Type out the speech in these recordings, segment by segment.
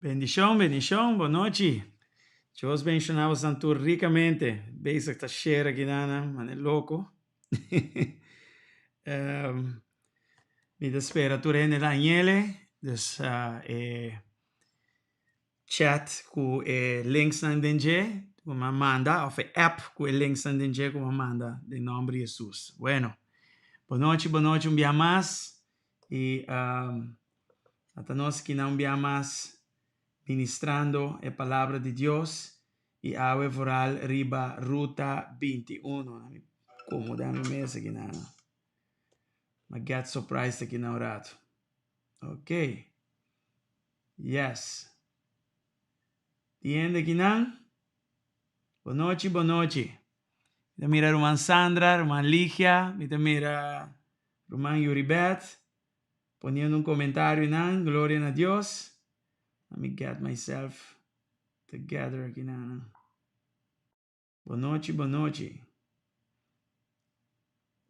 Bendishon, bendishon, bon nochi. Dios bendiciona boso tur ricamente. Bezig ta share aki nana, mane loco. Mi ta spera tur hende ta añele. Dus e chat cu e linksnan den dje cu mi a manda, of e app cu e linksnan den dje cu mi a manda den nomber di Jesus. Bueno, bonochi, bonochi un bia mas. Y ata nos aki nan un bia mas ministrando e palabra di Dios y awe vooral riba Ruta 21. Mi acomoda mi mes aki nan. Ma get surprised aki nan un rato. Ok. Yes. Tin hende aki nan? Bonochi, bonochi. Mi ta mira ruman Sandra, ruman Ligia, mi ta mira ruman Yuribeth poniendo un comentario nan. Gloria na Dios. Let me get myself together aki nan. Bonochi, bonochi.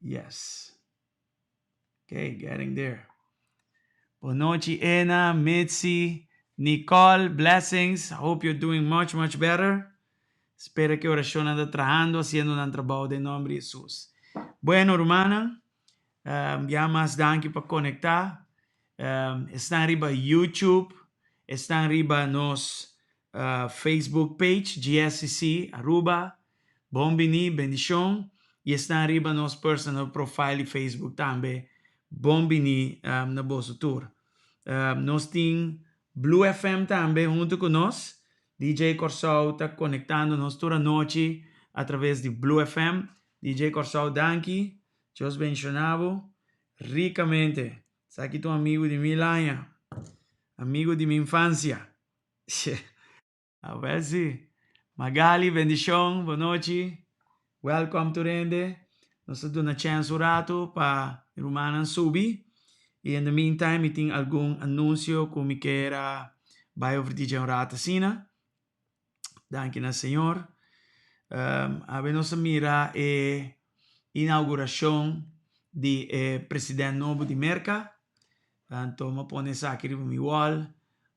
Yes. Okay, getting there. Bonochi, Ena, Mitzi, Nicole, blessings. I hope you're doing much, much better. Spera cu oracion ta trahando, haciendo un trabou den nomber di Jesus. Bueno, rumannan, ya mas danki pa conecta. Esnan riba YouTube, esnan riba nos Facebook page, GSCC Aruba. Bon bini, bendicion. Y esnan riba nos personal profile di Facebook tambe. Bon bini na boso tur. Nos tin Blue FM tambe hunto cu nos. DJ Corsou ta conectando nos tur anochi a traves di Blue FM. DJ Corsou, danki. Dios bendiciona bo ricamente. Esaki ta un amigo di mil aña. Amigo di mi infancia. A ver si. Magali, bendicion, bonochi. Welcome tur hende. Nos ta duna chance un rato pa rumannan subi. Y in the meantime, mi tin algun anuncio cu mi kier bay over DJ un rato asina. Danki na Señor. Awe nos a mira e inauguracion di e president nobo di Merca. Anto mi a pone esaki riba mi wall.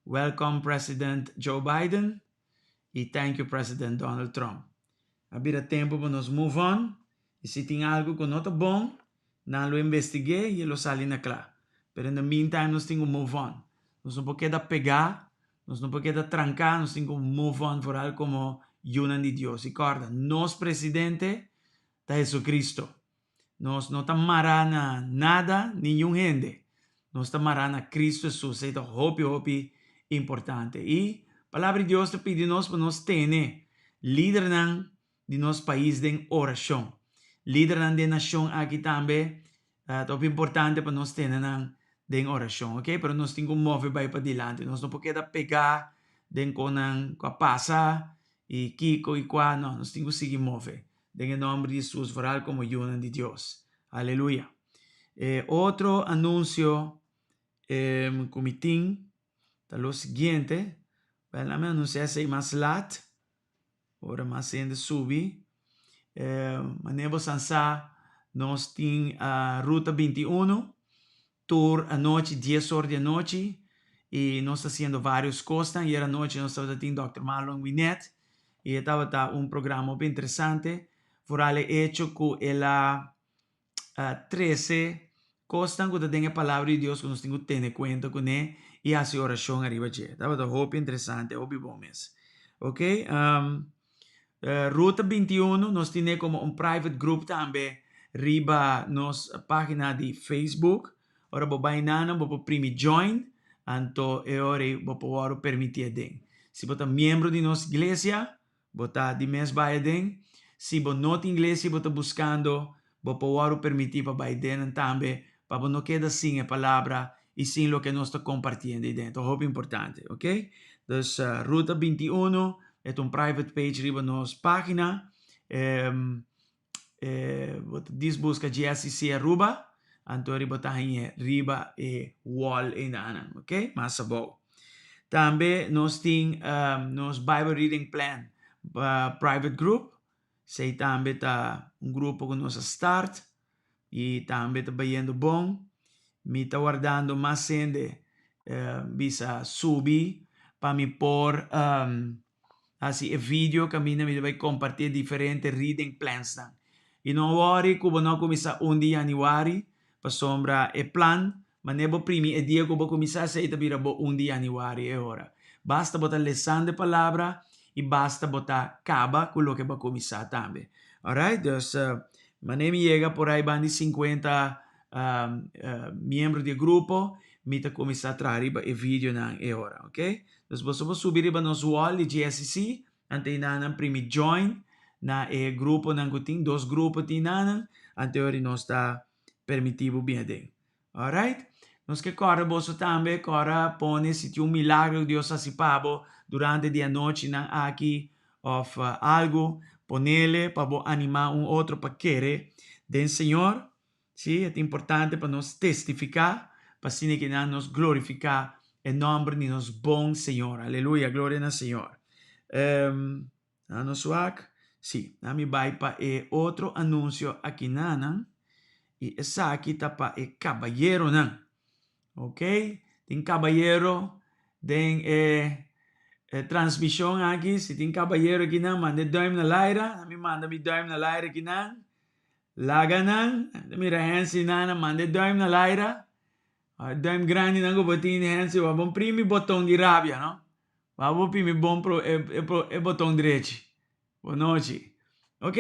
Welcome, President Joe Biden. Y thank you, President Donald Trump. A bira tempo pa nos move on. Y si tin algo cu no ta bon, nan lo investiga y lo sali na cla. Pero in the meantime, nos tin cu move on. Nos no por keda pega, nos no por keda tranca, nos tin cu move on vooral como yiunan di Dios. Y corda, nos presidente ta Jesucristo. Nos no ta mara na nada, ningun hende. Nos ta mara na Cristo Jesus. Esey ta hopi, hopi importante. Y palabra di Dios ta pidi nos pa nos tene lidernan di nos pais den oracion. Lidernan di nacion aki tambe ta hopi importante pa nos tene nan den oracion, ok? Pero nos tin cu move bay padilanti. Nos no por keda pega den conan cu a pasa y kico y cua. No, nos tin cu sigui move den e nomber di Jesus, vooral como yiunan di Dios. Aleluya. Otro anuncio cu mi tin ta lo siguiente. Wel, mi anuncia esey mas laat. Ora mas hende subi. Manera bo sa, nos tin Ruta 21, tur anochi, 10 or di anochi, y nos ta haciendo varios cos. Ayer anochi nos tabata tin Dr. Marlon Winet, y tabata un programa hopi interesante, vooral e hecho cu el a trece cosnan cu ta den e palabra di Dios cu nos tin cu tene cuenta cune y haci oracion ariba dje. Tabata hopi interesante, hopi bon mes. Ok, Ruta 21 nos tin como un private group tambe riba nos pagina di Facebook. Ora bo bay nana, bo por primi join, anto e ora bo por permiti den. Si bo ta miembro di nos iglesia, bo ta di mes bay den. Si bo no tin iglesia, bo ta buscando, bo por permiti pa bay den tambe, pa bo no keda sin e palabra y sin loke nos ta compartiendo ey. Hopi importante, ok? Dus Ruta 21 ta un private page riba nos pagina. Bo ta busca GSCC Aruba, anto riba ta riba e wall ey, ok? Mas abou. Tambe nos tin nos Bible Reading Plan private group. Esey tambe ta un grupo cu nos a start y tambe ta bayendo bon. Mi ta wardando mas hende bisa subi pa mi por. hasi e video kaminda mi ta bai kompartí e diferente reading plansnan. I no wòri ku bo no a kuminsá un di yanüari, pasobra e plan manera bo primi e dia ku bo kuminsá esei ta bira bo un di yanüari e ora. Basta bo ta lesando e palabra i basta bo ta kaba ku loke bo a kuminsá tambe. Alright, dus manera mi yega por ai banda di sinkuenta miembro di e grupo, mi ta kuminsá traha riba e videonan e ora, ok. Dus boso por subi riba nos wall di GSCC, ante einan primi join na e gruponan ku tin, dos grupo tin einan, ante ora nos ta permití bo bin aden. Alright? Nos ke kòrda boso tambe, kòrda pone si tin un milagro ku Dios hasi pa bo durante di anochinan aki òf algu, ponele pa bo animá un otro pa kere den Señor. Sí, e ta importante pa nos testifiká, pa asina ki nan nos glorifiká e nòmber di nos bon Señor. Aleluya, gloria na Señor. Um, na nos wak, sí, na mi bai pa e otro anunsio akinanan, i esaki ta pa e kabayeronan. Ok, tin kabayero den e, e transmishon aki, si tin kabayero akinan, manda e duim na laira, na mi manda mi duim na laira akinan. Laga nan, ta mira Hensi nan a manda e duim na laira. E duim grandi nan ku bo tin di Hensi, wak bon primi boton di rabia no. Wak bo primi bon pro e e e boton drechi. Bo nochi. Ok,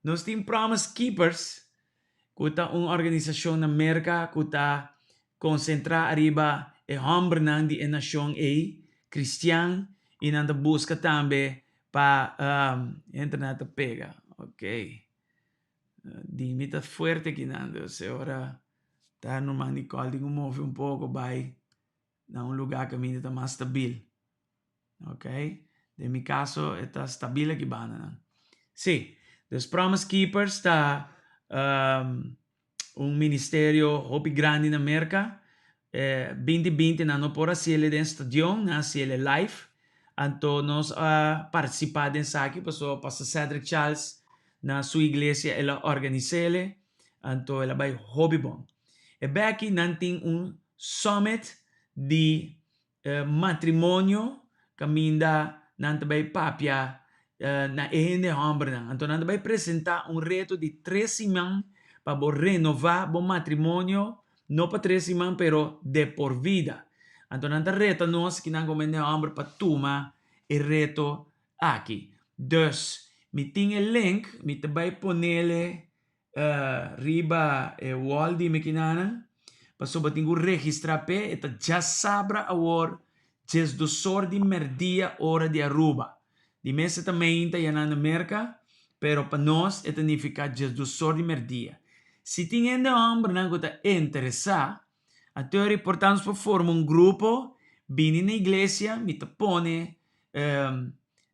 nos tin Promise Keepers ku ta un organisashon na Merka ku ta konsentrá ariba e hòmbernan di e nashon ei, kristian, i nan ta buska tambe Pa internet ta pega ok di mi ta fuerte kinan dus e ora ta normal Nicole tin ku move un poko bai na un luga kaminda ta mas stabil ok den mi kaso e ta stabil aki bandanan si dus Promise Keepers ta un ministerio hopi grandi na Merka. E binti binti nan no por hasiel den stadion, nan hasiel live. Anto nos a partisipá den esaki pasobra Pastor Cedric Charles na su iglesia el a organis'el, anto el a bai hopi bon. E beki nan tin un summit di matrimonio kaminda nan ta bai papia na e hende hòmbernan. Anto nan ta bai presentá un reto di tres siman pa bo renová bo matrimonio, no pa tres siman pero de por vida. Anto nan ta reta nos kinan komo hende hòmber pa tuma e reto aki. Dus, mi tin e link, mi ta bai ponele Riba e wall di mi kinanan, pasobra tin ku registrá p'e, e ta djasabra awor diesdosor di mèrdia ora di Aruba. Di mes e ta meinta yanan na Merka, pero pa nos e ta nifiká diesdosor di mèrdia. Si tin hende hòmbernan ku ta interesá, anto e reportá nos por forma un grupo, bini na iglesia, mi ta pone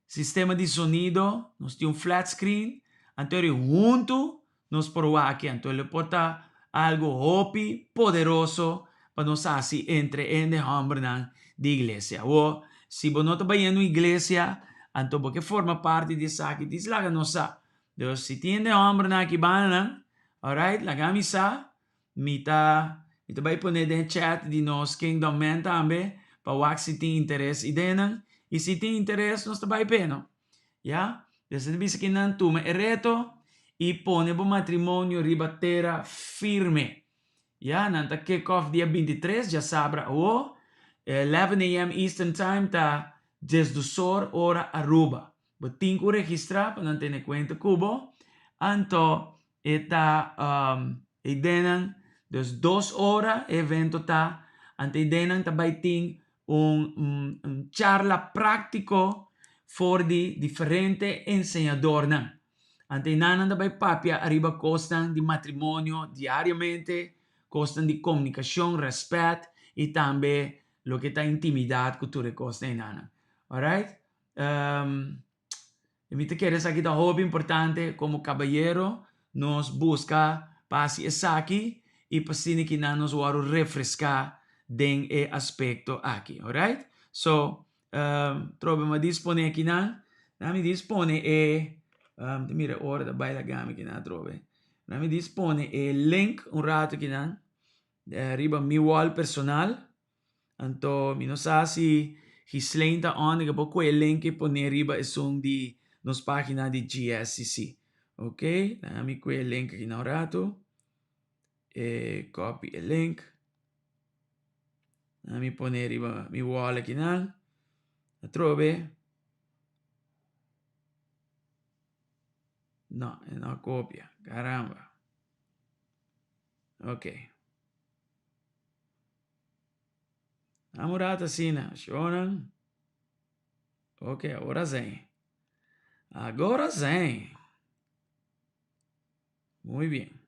Sistema di sonido, nos tin un flat screen, anto eri huntu nos por wak anto lo por ta algo hopi poderoso pa nos hasi entre hende hombernan di iglesia. Awor, si bo no ta bayendo un iglesia, anto bo ke forma parti di esaki, dis laga nos sa. Dus si tin hende hombernan aki bandanan, alright, laga mi sa, Mi ta mi ta bai pone den chat di nos Kingdom Men tambe pa wak si tin interes i den nan i si tin interes nos ta bai p'e no. Ya, des ta bisa ki nan tuma e reto i pone bo matrimonio riba tera firme. Ya, nan ta kick off dia 23 djasabra awo, 11 am Eastern Time ta diesdusor ora Aruba. Bo tin ku registrá pa nan tene kuenta ku bo, anto E ta eidennan, dus dos ora e evento ta, anto eidennan ta bai tin un un charla práktiko for di diferente enseñadornan. Anto einannan ta bai papia ariba kosnan di matrimonio diariamente, kosnan di komunikashon, rèspèt i tambe loke ta intimidat ku tur e kosnan einannan. Alright. I mi ta kere esaki ta hopi importante komo kabayero nos buska pa hasi esaki i pa asina ki nan nos wòrdu refreská den e aspekto aki. Alright? So, trobe mi a disponé kinan, nan mi dispone e, mi ta mira e ora ta bai laga mi kinan atrobe. Nan mi dispone e link un rato kinan riba mi wall personal. Anto mi no sa si Ghislaine ta on e por kohe e link i pone riba esun di nos pagina di GSCC. Ok, laga mi kohe e link aki na un ratu. E copy e link. Laga mi pone riba mi wall aki nan. Atrobe. No, e no a copia. Caramba. Ok. Dame un rato asina, shonan. Ok, ahora zijn. Agora zijn. Muy bien.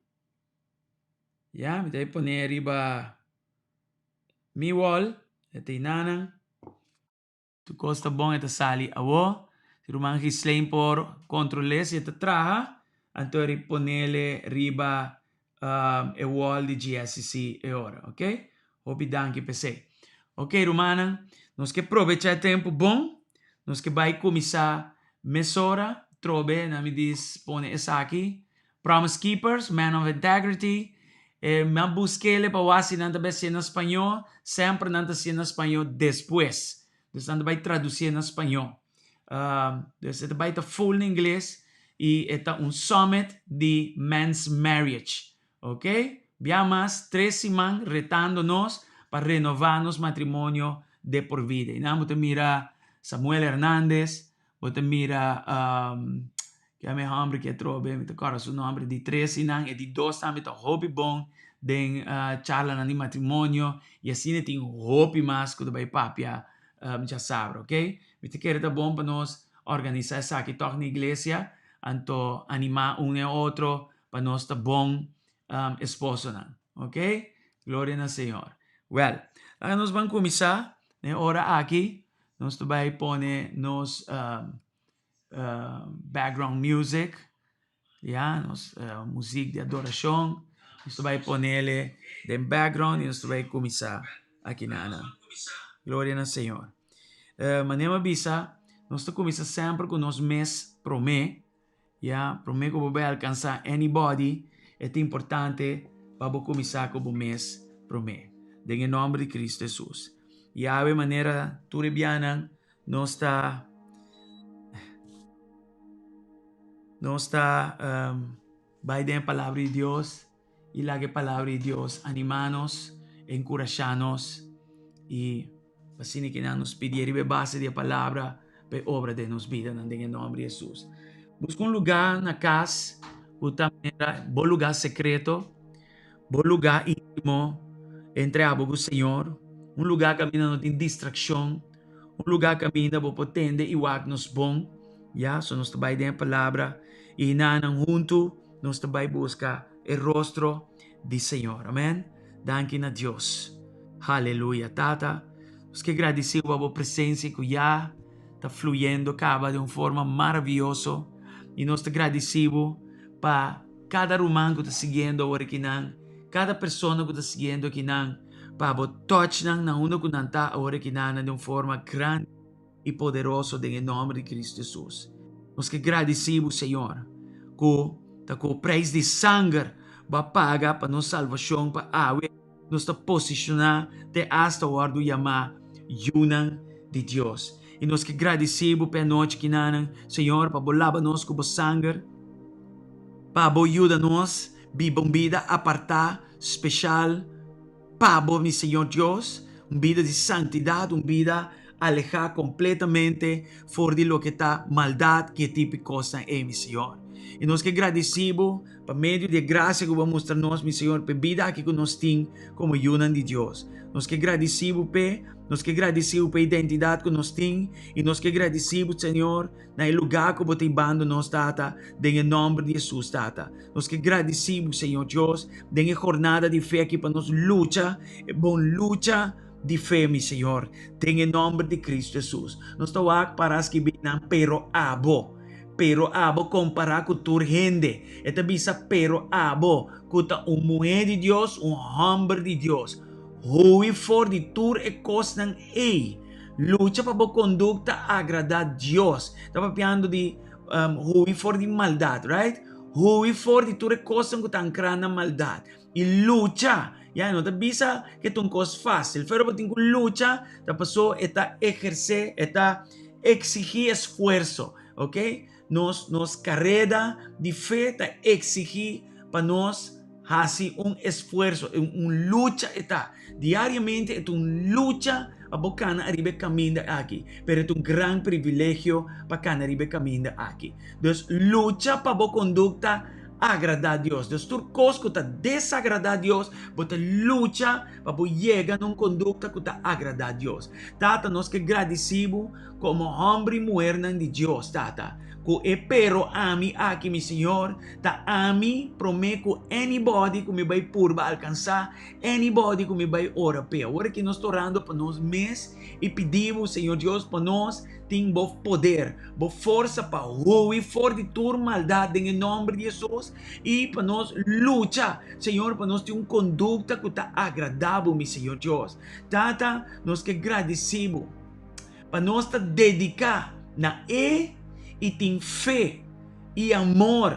Ya, mi ta pone riba mi wall, e ta nanan. Tur kos ta bon e ta sali awo. Si ruman Ghislaine por kontrol'é si e ta traha, anto e riponele riba e wall di GSCC e ora, ok? Hopi danki p'esei. Ok rumannan, nos ke probecha e tempu bon, nos ke bai kuminsá mesora, trobe na mi dis pone esaki, Promise Keepers, Men of Integrity, e mi a busk'ele pa wak si nan ta bai hasié na spañó, semper nan ta hasié na spañó despues, dus nan ta bai tradusié na spañó. Dus e ta bai ta full na ingles i e ta un summit di men's marriage, ok. Bia mas tres siman retando nos pa renová nos matrimonio de por vida. I nan bo ta mira Samuel Hernandez, Bo ta mira ke mi homber ke atrobe mi ta kòrda su nòmber di tres i nan e di dos tambe ta hopi bon den charlanan di matrimonio i asina tin hopi mas ku ta bai papia djasabra ok mi ta kere ta bon pa nos organisá esaki tòg na iglesia anto animá un e otro pa nos ta bon esposonan ok gloria na señor wèl laga nos ban kuminsá na e ora aki. Nos ta bai pone nos background music, ya, nos muziek di adorashon. Nos ta bai ponele den background i nos ta bai kuminsá aki nan. Gloria na Señor. Manera mi a bisa, nos ta kuminsá semper ku nos mes promé. Ya, promé ku bo bai alkansá anybody, e ta importante pa bo kuminsá ku bo mes promé. Den e nòmber di Kristu Hesus. Yawe, manera tur e bianan nos ta nos ta bai den e Palabra di Dios i laga e Palabra di Dios animá nos, enkurashá nos i Asina ki nan nos pidi riba e base di e palabra pa e obra den nos bidanan den e nomber di Hesus. Buska un lugá na kas ku ta manera bo lugá sekreto, bo lugá íntimo entre abo ku Señor, un lugá kaminda no tin distrakshon, un lugá kaminda bo por tende i wak nos bon, ya, so nos ta bai den e palabra i nanan huntu nos ta bai buska e rostro di Señor. Amen. Danki na Dios. Haleluya. Tata, nos ke gradisí pa bo presensia ku ya ta fluyendo kaba den un forma maravioso. I nos ta gradisí bo pa kada ruman ku ta siguiendo awor akinan, kada persona ku ta siguiendo akinan, pa bo touch nan na unda ku nan ta awor akinan den un forma grandi i poderoso den e nòmber di Kristu Hesus. Nos ke gradisí bo, Señor, ku ta ku preis di sanger bo a paga pa nos salbashon pa awe nos ta posishoná te asta wòrdu yamá yunan di Dios. I nos ke gradisí bo p'e anochi kinanan, Señor, pa bo laba nos ku bo sanger, pa bo yuda nos biba un bida apartá, speshal, Pa bo, mi Señor Dios, un bida di santidat, un bida alehá kompletamente for di loke ta maldat, ki e tipo di kosnan ei, mi Señor. I nos ke gradisí bo pa medio di e grasia ku bo a mustra nos, mi Señor, pa e bida aki ku nos tin komo yunan di Dios. Nos ke gradisí bo p'e, nos ke gradisí bo pa e identidat ku nos tin, i nos ke gradisí bo, Señor, na e lugá ku bo ta hibando nos, Tata, den e nòmber di Hesus, Tata. Nos ke gradisí bo, Señor Dios, den e jornada di fe aki pa nos lucha e bon lucha di fe, mi Señor, den e nòmber di Kristu Hesus. Nos ta wak para skibí nan, pero abo, pero abo kompará ku tur hende. E ta bisa pero abo, ku ta un muhé di Dios, un hòmber di Dios. Hui for di tur e kosnan ei. Lucha pa bo kondukta agradá Dios. Ta papiando di hui for di maldat, right? Hui for di tur e kosnan ku ta ankrá na maldat. I lucha! Ya, e no ta bisa ku e ta un kos fásil, pero bo tin ku lucha, ta paso e ta ehersé, e ta eksigí esfuerso, ok. Nos nos kareda di fe ta eksigí pa nos hasi un esfuerso, un lucha e ta. Diariamente e ta un lucha pa bo kana ariba e kaminda aki, pero e ta un gran privilegio pa kana riba e kaminda aki. Dus lucha pa bo kondukta agradá Dios. Dus tur kos ku ta desagradá Dios, bo ta lucha pa bo yega na un kondukta ku ta agradá Dios. Tata, nos ke gradisí bo Komo hòmber i muhernan di Dios, Tata, ku e pero ami aki, mi Señor, ta ami promé ku anybody ku mi bai purba alkansá, anybody ku mi bai ora p'e. Awor aki nos ta orando pa nos mes i pidi bo, Señor Dios, pa nos tin bo poder, bo forsa pa hui for di tur maldat den e nòmber di Hesus i pa nos lucha, Señor, pa nos tin un kondukta ku ta agradá bo, mi Señor Dios. Tata, nos ke gradisí bo. Pa nos ta dediká na E i tin fe i amor,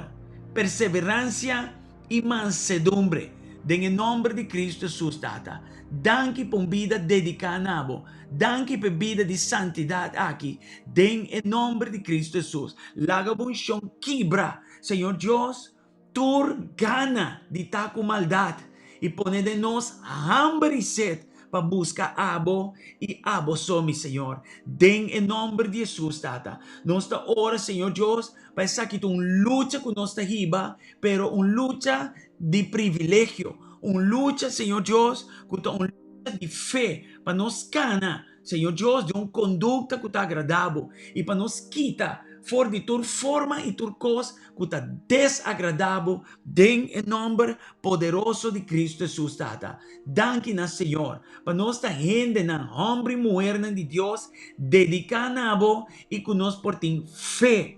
perseveransia i mansedumbre. Den e nòmber di Kristu Hesus, Tata, danki pa un bida dediká na Bo. Danki pa e bida di santidat aki. Den e nòmber di Kristu Hesus, laga bo unshon kibra, Señor Dios, Tur gana di ta ku maldat i pone den nos hamber i set pa buska Abo i Abo so, mi Señor. Den e nomber di Hesus, Tata, nos ta ora, Señor Dios, pa esaki ta un lucha ku nos ta hiba, pero un lucha di privilegio, un lucha, Señor Dios, ku ta un lucha di fe pa nos kana, Señor Dios, den un kondukta ku ta agradá Bo i pa nos kita for di tur forma i tur kos ku ta desagradá Bo den e nòmber poderoso di Kristu Hesus, Tata. Danki na Señor pa nos ta hendenan, hòmber i muhernan di Dios, dediká na Bo i ku nos por tin fe.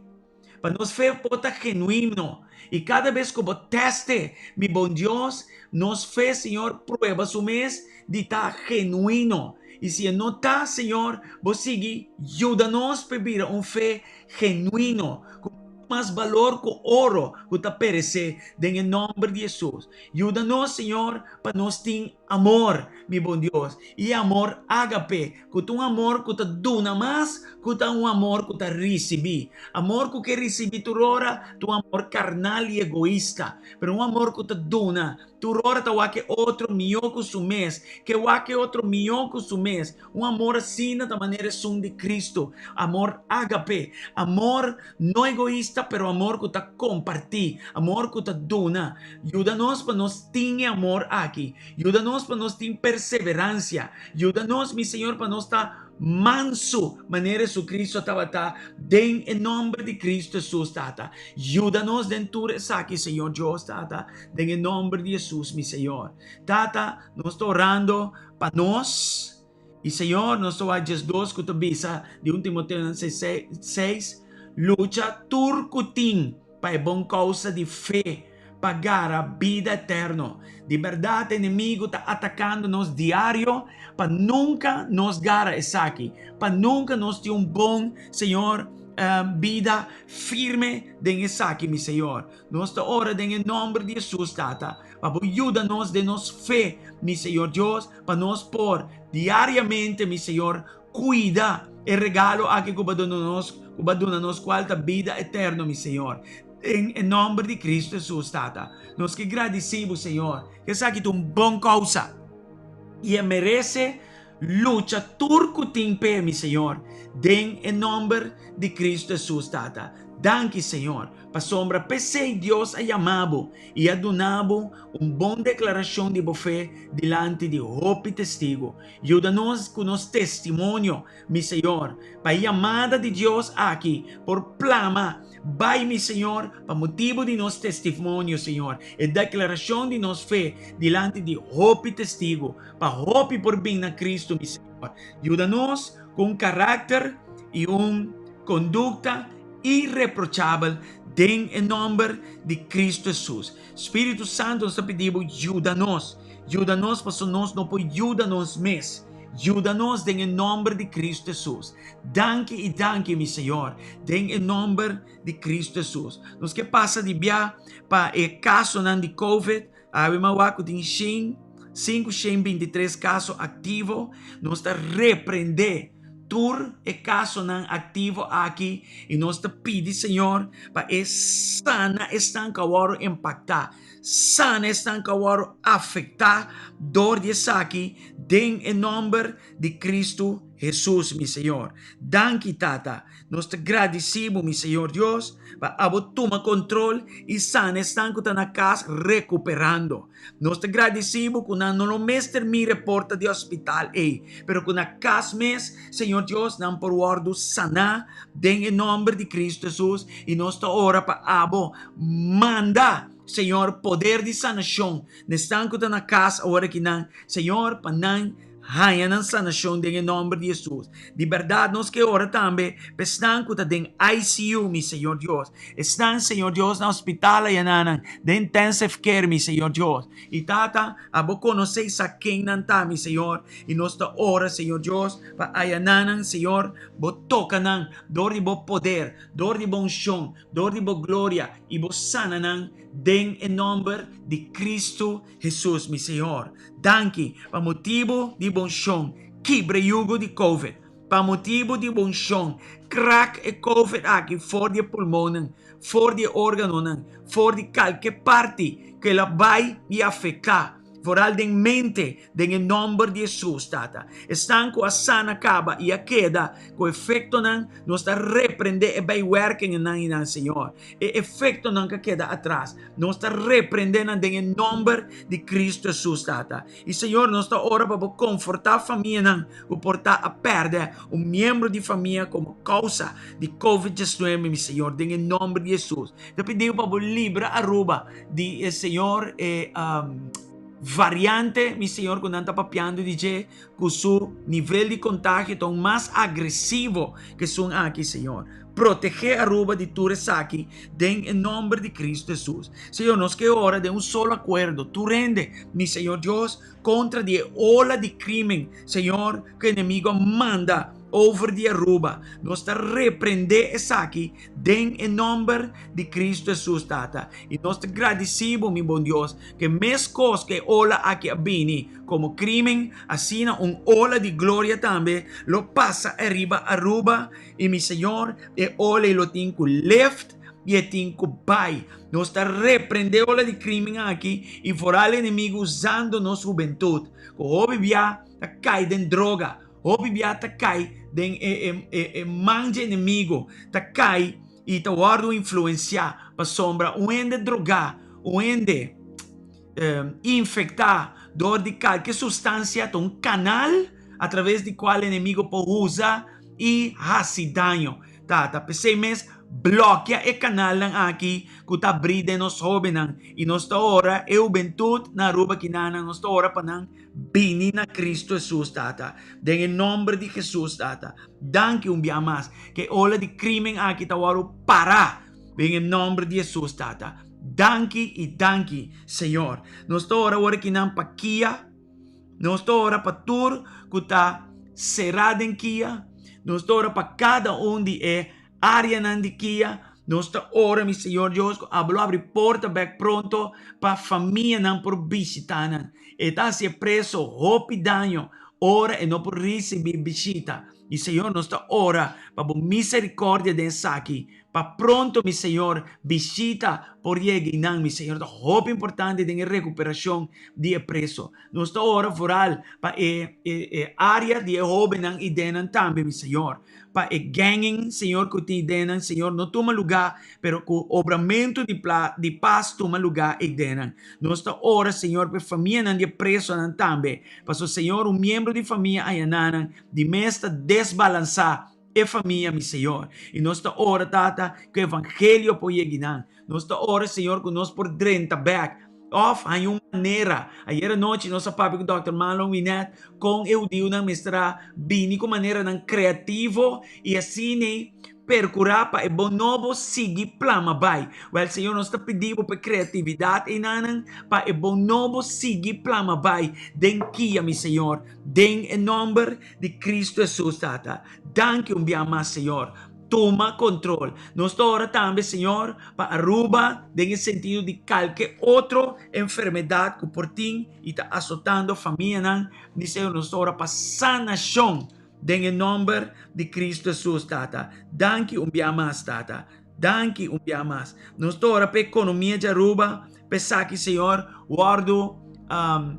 Pa nos fe por ta genuino. I kada bes ku bo tèste, mi bon Dios, nos fe, Señor, prueba su mes di ta genuino. I si e no ta, Señor, bo sigui yuda nos p'e bira un fe genuino, ku muchu mas balor ku oro ku ta peresé, den e nòmber di Hesus. Yuda nos, Señor, pa nos tin amor, mi bon Dios, i e amor ágape, ku ta un amor ku ta duna mas ku ta un amor ku ta risibí. Amor ku ke risibí tur ora ta un amor karnal i egoista, pero un amor ku ta duna tur ora ta wak e otro mihó ku su mes, ke wak e otro mihó ku su mes. Un amor asina ta manera esun di Cristo, amor ágape, amor no egoista pero amor cu ta comparti, amor cu ta duna. Yuda nos pa nos tin e amor aki. Yuda nos pa nos tin perseverancia. Yuda nos, mi Señor, pa nos ta mansu manera Jesucristo tabata den e nomber di Cristo Jesus, Tata. Yuda nos den tur esaki, Señor Dios, Tata, den e nomber di Jesus, mi Señor. Tata, nos ta orando Pa nos, i Señor, nos ta wak 12 ku ta bisa di 1 Timoteo 6, lucha tur ku tin pa e bon kousa di fe, pa gara bida eterno. Di bèrdat enemigu ta atakando nos diario pa nunka nos gara esaki, pa nunka nos tin un bon, Señor, bida firme den esaki, mi Señor. Nos ta ora den e nòmber di Hesus, Tata, pa bo yuda nos den nos fe, mi Señor Dios, pa nos por diariamente, mi Señor, cuida e regalo aki cu bo a duna nos, cu bo a duna nos, cual ta bida eterno, mi Señor. Den e nomber di Cristo Hesus, Tata, nos ke gradici bo, Señor, cu esaki ta un bon causa y e merece lucha tur cu tin p'e, mi Señor, den e nomber di Cristo Hesus, Tata. Danki, Señor, pasobra p'esey Dios a yama bo i a duna bo un bon deklarashon di bo fe dilanti di hopi testigu. Yuda nos ku nos testimonio, mi Señor, pa e yamada di Dios aki por plama bai, mi Señor, pa motibu di nos testimonio, Señor, e deklarashon di nos fe dilanti di hopi testigu, pa hopi por bin na Kristu, mi Señor. Yuda nos ku un karakter i un kondukta ireprochabel den e nomber di Cristo Hesus. Spiritu Santo nos ta pidi bo yuda nos. Yuda nos paso nos no por yuda nos mes. Yuda nos den e nomber di Cristo Hesus. Danki i danki mi Señor den e nomber di Cristo Hesus. Nos ke pasa di bia pa e kasonan di Covid. Awe mi a wak ku tin shin. 523 kaso aktivo. Nos ta reprendé tur e kasonan aktivo aki i nos ta pidi Señor pa e sana esnan ku a wòrdu impaktá, sana esnan ku a wòrdu afektá dor di esaki den e nòmber di Kristu Hesus, mi Señor. Danki, Tata. Nos ta gradisí bo, mi Señor Dios, pa abo tuma kontrol i sana esnan ku ta na kas rekuperando. Nos ta gradisí bo ku nan no lo mester mira e porta di hospital ei, pero ku na kas mes, Señor Dios, nan por wòrdu saná den e nòmber di Kristu Hesus. I nos ta ora pa abo manda, Señor, poder di sanashon na esnan ku ta na kas awor akinan, Señor, pa nan haña nan sanashon den e nòmber di Hesus. Di bèrdat nos ke ora tambe pa esnan ku ta den ICU, mi Señor Dios. Esnan, Señor Dios, na hospital ayananan, den intensive care, mi Señor Dios. I Tata, abo konosé i sa ken nan ta, mi Señor. I nos ta ora, Señor Dios, pa ayananan, Señor, bo toka nan dor di bo poder, dor di bo unshon, dor di bo gloria, i bo sana nan den e nòmber di Kristu Hesus, mi Señor. Danki pa motibu di bo unshon, kibra e yugo di covid. Pa motibu di bo unshon, krak e covid aki for di e pulmonnan, for di e organonan, for di kalke parti ku el a bai i afektá, foral den mente, den e nòmber di Hesus, Tata. Esnan ku a sana kaba i a keda ku efektonan, nos ta reprendé e bijwerkingennan i nan, Señor. E efektonan ku a keda atras. Nos ta reprende nan den e nomber di Cristo Jesus, Tata. I Señor, nos ta ora pa bo conforta famianan cu por ta a perde un miembro di famia como causa di Covid 19, mi Señor, den e nomber di Jesus. Ta pidiu pa bo libra Aruba di e Señor e um, variante, mi Señor, cu nan ta papiando di dje, cu su nivel di contagio ta un mas agresivo cu esun aki, Señor. Protege Aruba di tur esaki den e nomber di Cristo Jesus. Señor, nos ke ora den un solo acuerdo, tur hende, mi Señor Dios, contra di e ola di crimen, Señor, cu enemigo a manda over di Aruba. Nos ta reprende esaki den e nomber di Cristo Jesus, Tata. Y nos ta gradici Bo, mi bon Dios, cu mescos cu e ola aki a bini como crimen, asina un ola di gloria tambe lo pasa ariba Aruba. I mi Señor, e ola i lo tin ku lift i e tin ku bai. Nos ta reprende ola di krimen aki i foral enemigu usando nos hubentut, ku hopi bia ta kai den droga, hopi bia ta kai den e e e e man dje enemigu, ta kai i ta wòrdu influensiá pasobra un hende drogá, un hende infektá dor di kalke sustansia ta un kanal atraves di kual enemigu por usa i hasi daño. Tata, p'esei mes blòkia e kanalnan aki ku ta abrí den nos hóbennan i nos ta ora e hubentut na Aruba kinanan, nos ta ora pa nan bini na Kristu Hesus, Tata. Den e nòmber di Hesus, Tata. Danki un bia mas ku e ola di krímen aki ta wòrdu pará den e nòmber di Hesus, Tata. Danki i danki, Señor. Nos ta ora awor kinan pa kia. Nos ta ora pa tur ku ta será den kia. Nos ta ora pa kada un di e áreanan di kia. Nos ta ora, mi Señor Dios, ku abo lo abri porta bèk pronto pa famianan por bishitá nan. E ta hasi e preso hopi daño ora e no por risibí bishita. Mi Señor, nos ta ora pa bo miserikòrdia den esaki, pa pronto, mi Señor, bishita por yega i nan, mi Señor, ta hopi importante den e rekuperashon di e preso. Nos ta ora vooral pa e e area di e hobennan i dennan tambe, mi Señor, pa e ganging, Señor, ku tin dennan, Señor, no tuma lugá, pero ku obramentu di pla di pas tuma lugá ei dennan. Nos ta ora, Señor, pa e famianan di e presonan tambe, pasobra, Señor, un miembro di famia ayananan di mes ta desbalansá e famia, mi Señor. I nos ta ora, Tata, ku evangelio por yega nan. Nos ta ora, Señor, ku nos por drenta bèk òf haña un manera. Ayer anochi nos a papia ku Dòkter Marlon Winett kon e hudiunan mester a bini ku maneranan kreativo i asina perkurá pa e bon nobo sigui plama bai. Wèl, Señor, nos ta pidi Bo pa e kreatividat einanan pa e bon nobo sigui plama bai den kia, mi Señor. Den e nòmber di Kristu Hesus, Tata. Danki un bia mas, Señor. Tuma control. Nos ta ora tambe, Señor, pa Aruba den e sentido di calke otro enfermedad cu por tin y ta azotando famianan. Mi Señor, nos ta ora pa sanacion den e nomber di Cristo Jesus, Tata. Danki un bia mas, Tata. Danki un bia mas. Nos ta ora pa economia di Aruba, pa esaki, Señor, wordo, um,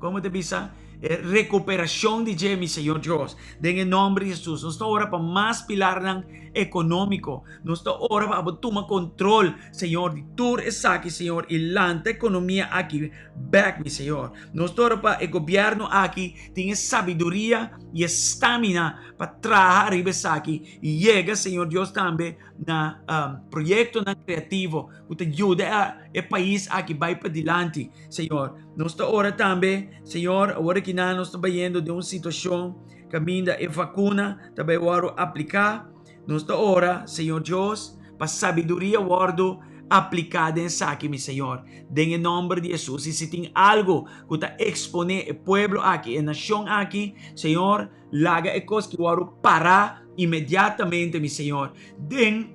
como te bisa? E recuperacion di dje, mi Señor Dios. Den e nomber di Jesus. Nos ta ora pa mas pilarnan economico. Nos ta ora pa abo tuma control, Señor, di tur esaki, Señor, y lanta economia aki bek, mi Señor. Nos ta ora pa e gobierno aki tin e sabiduria y e stamina pa traha ariba esaki y yega, Señor Dios, tambe na um, proyectonan creativo ku ta yuda e pais aki bai padilanti, Señor. Nos ta ora tambe, Señor, awor aki nan nos ta bayendo den un situashon kaminda e vakuna ta bai wòrdu apliká. Nos ta ora, Señor Dios, pa sabiduria wòrdu apliká den esaki, mi Señor, den e nòmber di Hesus. I si tin algu ku ta eksponé e pueblo aki, e nashon aki, Señor, laga e kos ki wòrdu pará inmediatamente, mi Señor, den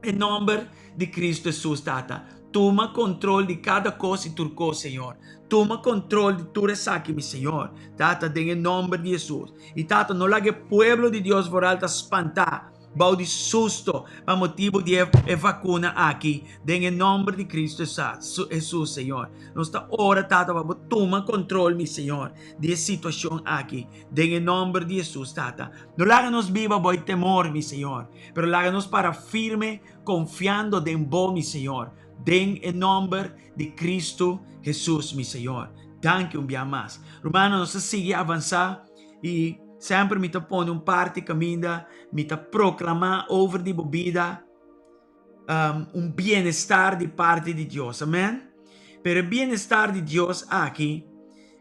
e nòmber di Cristo Jesus, Tata. Tuma control di cada cos y tur cos, Señor. Tuma control di tur esaki, mi Señor. Tata, den e nomber di Jesus. Y Tata, no laga e pueblo di Dios vooral ta spantá bou di susto pa motibo di e, e vacuna aki, den e nomber di Cristo Jesus, Señor. Nos ta ora, Tata, pa bo tuma control, mi Señor, di e situacion aki, den e nomber di Jesus, Tata. No laga nos biba bou temor, mi Señor, pero laga nos para firme Confiando den Bo, mi Señor, den e nomber di Cristo Jesus, mi Señor. Danki un bia mas. Rumannan, nos ta sigui avansa y semper mi ta pone un parti caminda mi ta proclama over di bo bida um, un bienestar di parti di Dios. Amen. Pero e bienestar di Dios aki,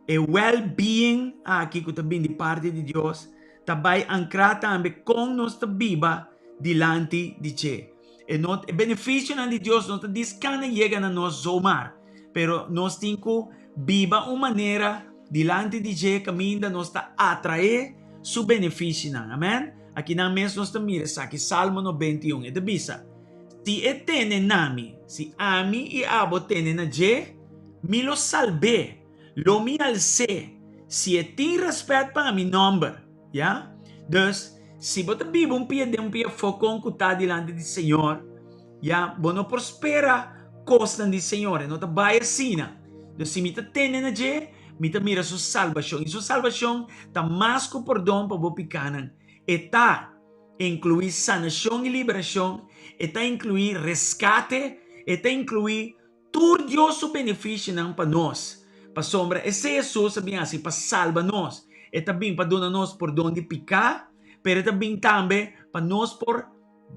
e well-being aki cu ta bin di parti di Dios, ta bai ancra tambe con nos ta biba dilanti di dje. E no, e beneficionan di Dios no ta discana yega na nos zomaar, pero nos tin cu biba un manera dilanti di dje caminda nos ta atrae su beneficionan. Amen. Akinan mes nos ta mira esaki, Salmo 91, e ta bisa, Si e tene na mi, si ami i abo tene na dje, mi lo salb'é, lo mi als'é, si e tin respet pa mi nomber. Ya? Dus, si bo ta biba un pia den un pia afó kon ku ta dilanti di Señor, ya, bo no por spera kosnan di Señor, e no ta bai asina. Dus, si mi ta tende na dje, mi ta mira su salbashon, i su salbashon ta mas ku pordon pa bo pikánan. E ta inkluí sanashon i liberashon, e ta inkluí reskate, e ta inkluí Tur Dios su beneficionan pa nos, pasobra esei Hesus a bin haci pa salba nos. E ta bin pa duna nos pordon di pica, pero e ta bin tambe pa nos por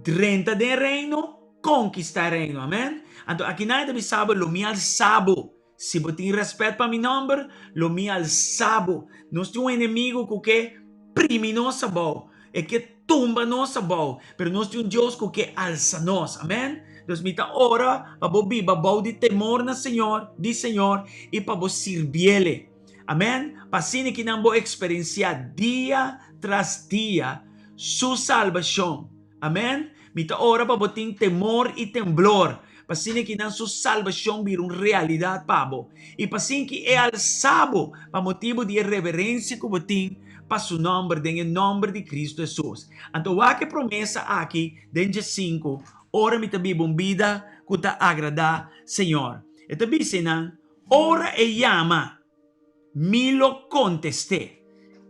drenta den e reino, conkista e reino. Amen. Anto akinan e ta bisa bo, Lo mi alsa bo. Si bo tin respet pa mi nomber, lo mi alsa bo. Nos tin un enemigo cu ke primi nos abou. E ke tumba nos abou, pero nos tin un Dios ku ke alsa nos. Amen. Dus mi ta ora pa bo biba bou di temor na Señor, di Señor, i pa bo sirbiele. Amen. Pa asina kinan bo eksperensiá dia tras dia su salbashon. Amen. Mi ta ora pa bo tin temor i temblor, pa asina ki nan su salbashon bira un realidat pa bo, i pa asin ki e alsa bo pa motibu di e reverensia ku bo tin pa su nòmber den e nòmber di Kristu Hesus. Anto wak e promesa aki den djesinku, Ora mi ta biba un bida ku ta agradá Señor. E ta bisa einan, Ora e yama. Mi lo kontest'é.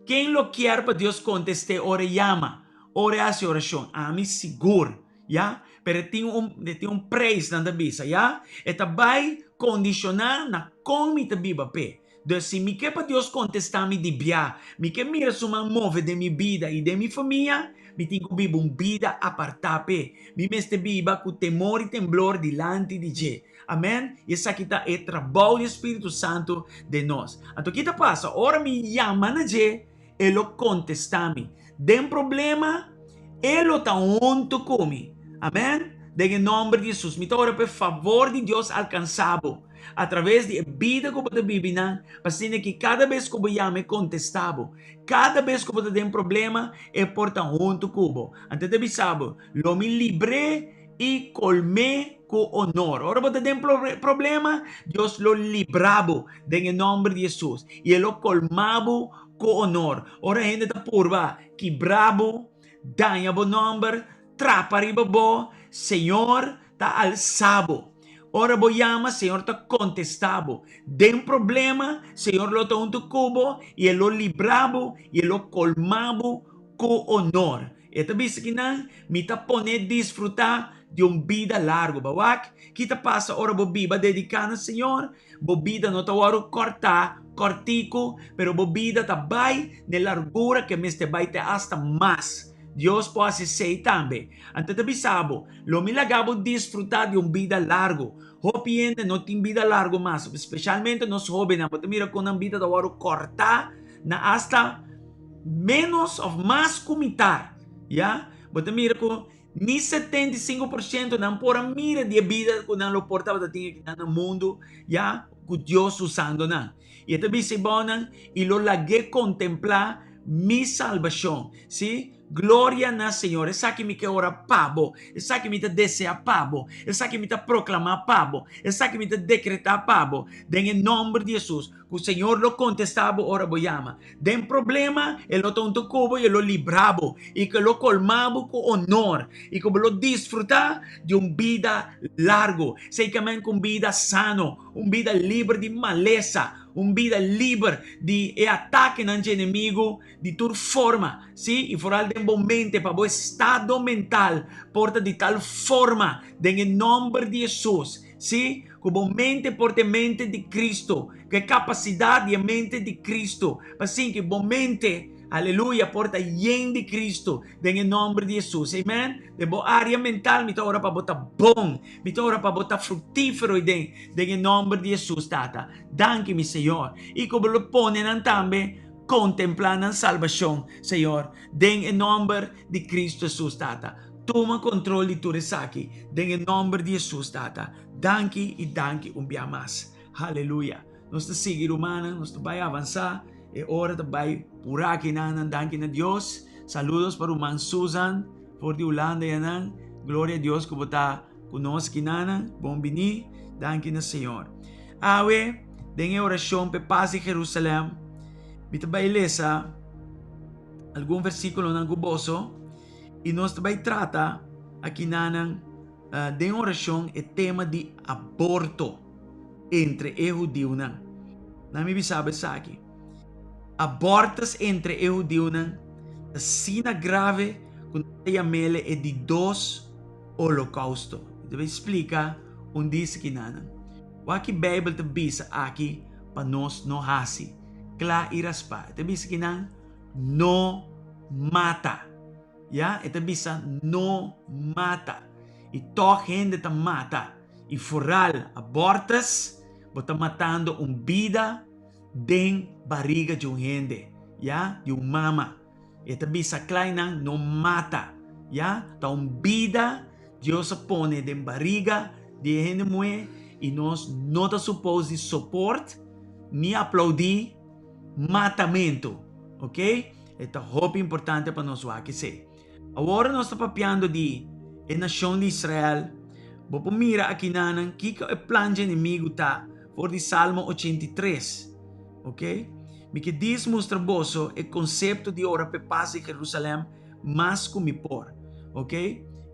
Ken lo kier pa Dios kontest'é ora e yama, ora e hasi orashon? Ami sigur, ya. Pero e tin un, e tin un preis, nan ta bisa, ya. E ta bai kondishoná na kon mi ta biba p'e. Dus si mi ke pa Dios kontestá mi di bia, mi ke mira su man move den mi bida i den mi famia, mi tin ku biba un bida apartá p'e. Mi mester biba ku temor i temblor dilanti di dje. Amen. I esaki ta e trabou di e Spiritu Santu den nos. Anto ki ta pasa? Ora mi yama na dje, e lo kontestá mi. Den problema, e lo ta huntu ku mi. Amen. Den e nòmber di Hesus. Mi ta ora pa e favor di Dios alkansá bo. A traves di e bida ku bo ta bibi nan, pa asina ki kada bes ku bo yama e kontestá bo. Kada bes ku bo ta den problema, e por ta huntu ku bo. Anto e ta bisa bo, Lo mi libr'é i kolm'é ku onor. Ora bo ta den problema, Dios lo libra bo den e nòmber di Hesus, i e lo kolmá bo ku onor. Ora hende ta purba kibra bo, daña bo nòmber, trapa riba bo, Señor ta alsa bo. Ora bo yama, Señor ta kontestá bo. Den problema, Señor lo ta huntu ku bo i e lo libra bo i e lo kolmá bo ku onor. E ta bisa kinan, Mi ta pon'é disfrutá di un bida largu. Bo wak ki ta pasa ora bo biba dediká na Señor? Bo bida no ta wòrdu kòrtá kòrtiku, pero bo bida ta bai n'e largura ku e mester bai te asta mas. Dios por hasi esei tambe. Anto e ta bisa bo, Lo mi laga bo disfrutá di un bida largu. Hopi hende no tin bida largu mas, spesialmente nos hóbennan. Bo ta mira kon nan bida ta wòrdu kòrtá na asta ménos òf mas ku mitar. Ya, bo ta mira ku ni 75% nan por a mira di e bida ku nan lo por tabata tin akinan na mundu, ya, ku Dios usando nan. I e ta bisa e bounan, I lo lag'é kontemplá mi salbashon. Sí, gloria na Señor. Esaki mi ke ora pa bo. Esaki mi ta deseá pa bo. Esaki mi ta proklamá pa bo. Esaki mi ta dekretá pa bo. Den e nòmber di Hesus, ku Señor lo kontestá bo ora bo yama. Den problema, e lo ta huntu ku bo i e lo libra bo, i ku e lo kolmá bo ku onor, i ku bo lo disfrutá di un bida largu, seikamen ku un bida sano, un bida liber di malesa, un bida liber di e atakenan dje enemigu di tur forma, sí, i foral den bo mente, pa bo estado mental por ta di tal forma, den e nòmber di Hesus, sí, ku bo mente por ta e mente di Cristo, ku e kapasidat di e mente di Cristo, pa sinki bo mente, aleluya, por ta yen di Cristo, den e nòmber di Hesus, amen. Den bo área mental mi ta ora pa bo ta bon, mi ta ora pa bo ta fruktífero i den, den e nòmber di Hesus, Tata. Danki, mi Señor. I ku bo lo pone nan tambe kontemplá nan salbashon, Señor, den e nòmber di Cristo Hesus, Tata. Tuma kontrol di tur esaki, den e nòmber di Hesus, Tata. Danki i danki un bia mas. Haleluya. Nos ta sigui rumannan, nos ta bai avansá. E ora ta bai purá akinan. Danki na Dios. Saludos pa ruman Susan for di Hulanda yanan. Gloria a Dios ku bo ta ku nos kinanan. Bon bini. Danki na Señor. Awe, den e orashon p'e pas di Jerusalèm, mi ta bai lesa algun versíkulonan ku boso i nos ta bai trata akinanan Den orashon e tema di aborto entre e hudiunan. Na mi bisa bo esaki, abortus entre e hudiunan ta asina grave ku nan ta yam'ele e di dos holokousto. Mi ta bai splika un di esakinanan. Wak ki Beibel ta bisa aki pa nos no hasi? Kla i raspá. E ta bisa kinan, No mata. Ya, e ta bisa no mata. I tòg hende ta mata. I foral abortus, bo ta matando un bida den bariga di un hende, ya, di un mama. E ta bisa klainan no mata, ya, ta un bida Dios a pone den bariga di e hende muhé i nos no ta supos di soport ni aplaudí matamentu, ok? E ta hopi importante pa nos wak esei. Awor nos ta papiando di e nashon di Israel, bo por mira akinanan kiko e plan dje enemigu ta for di Salmo 83, ok? Mi ke dis mustra boso e konsepto di ora p'e pas di Jerusalèm mas ku mi por, ok?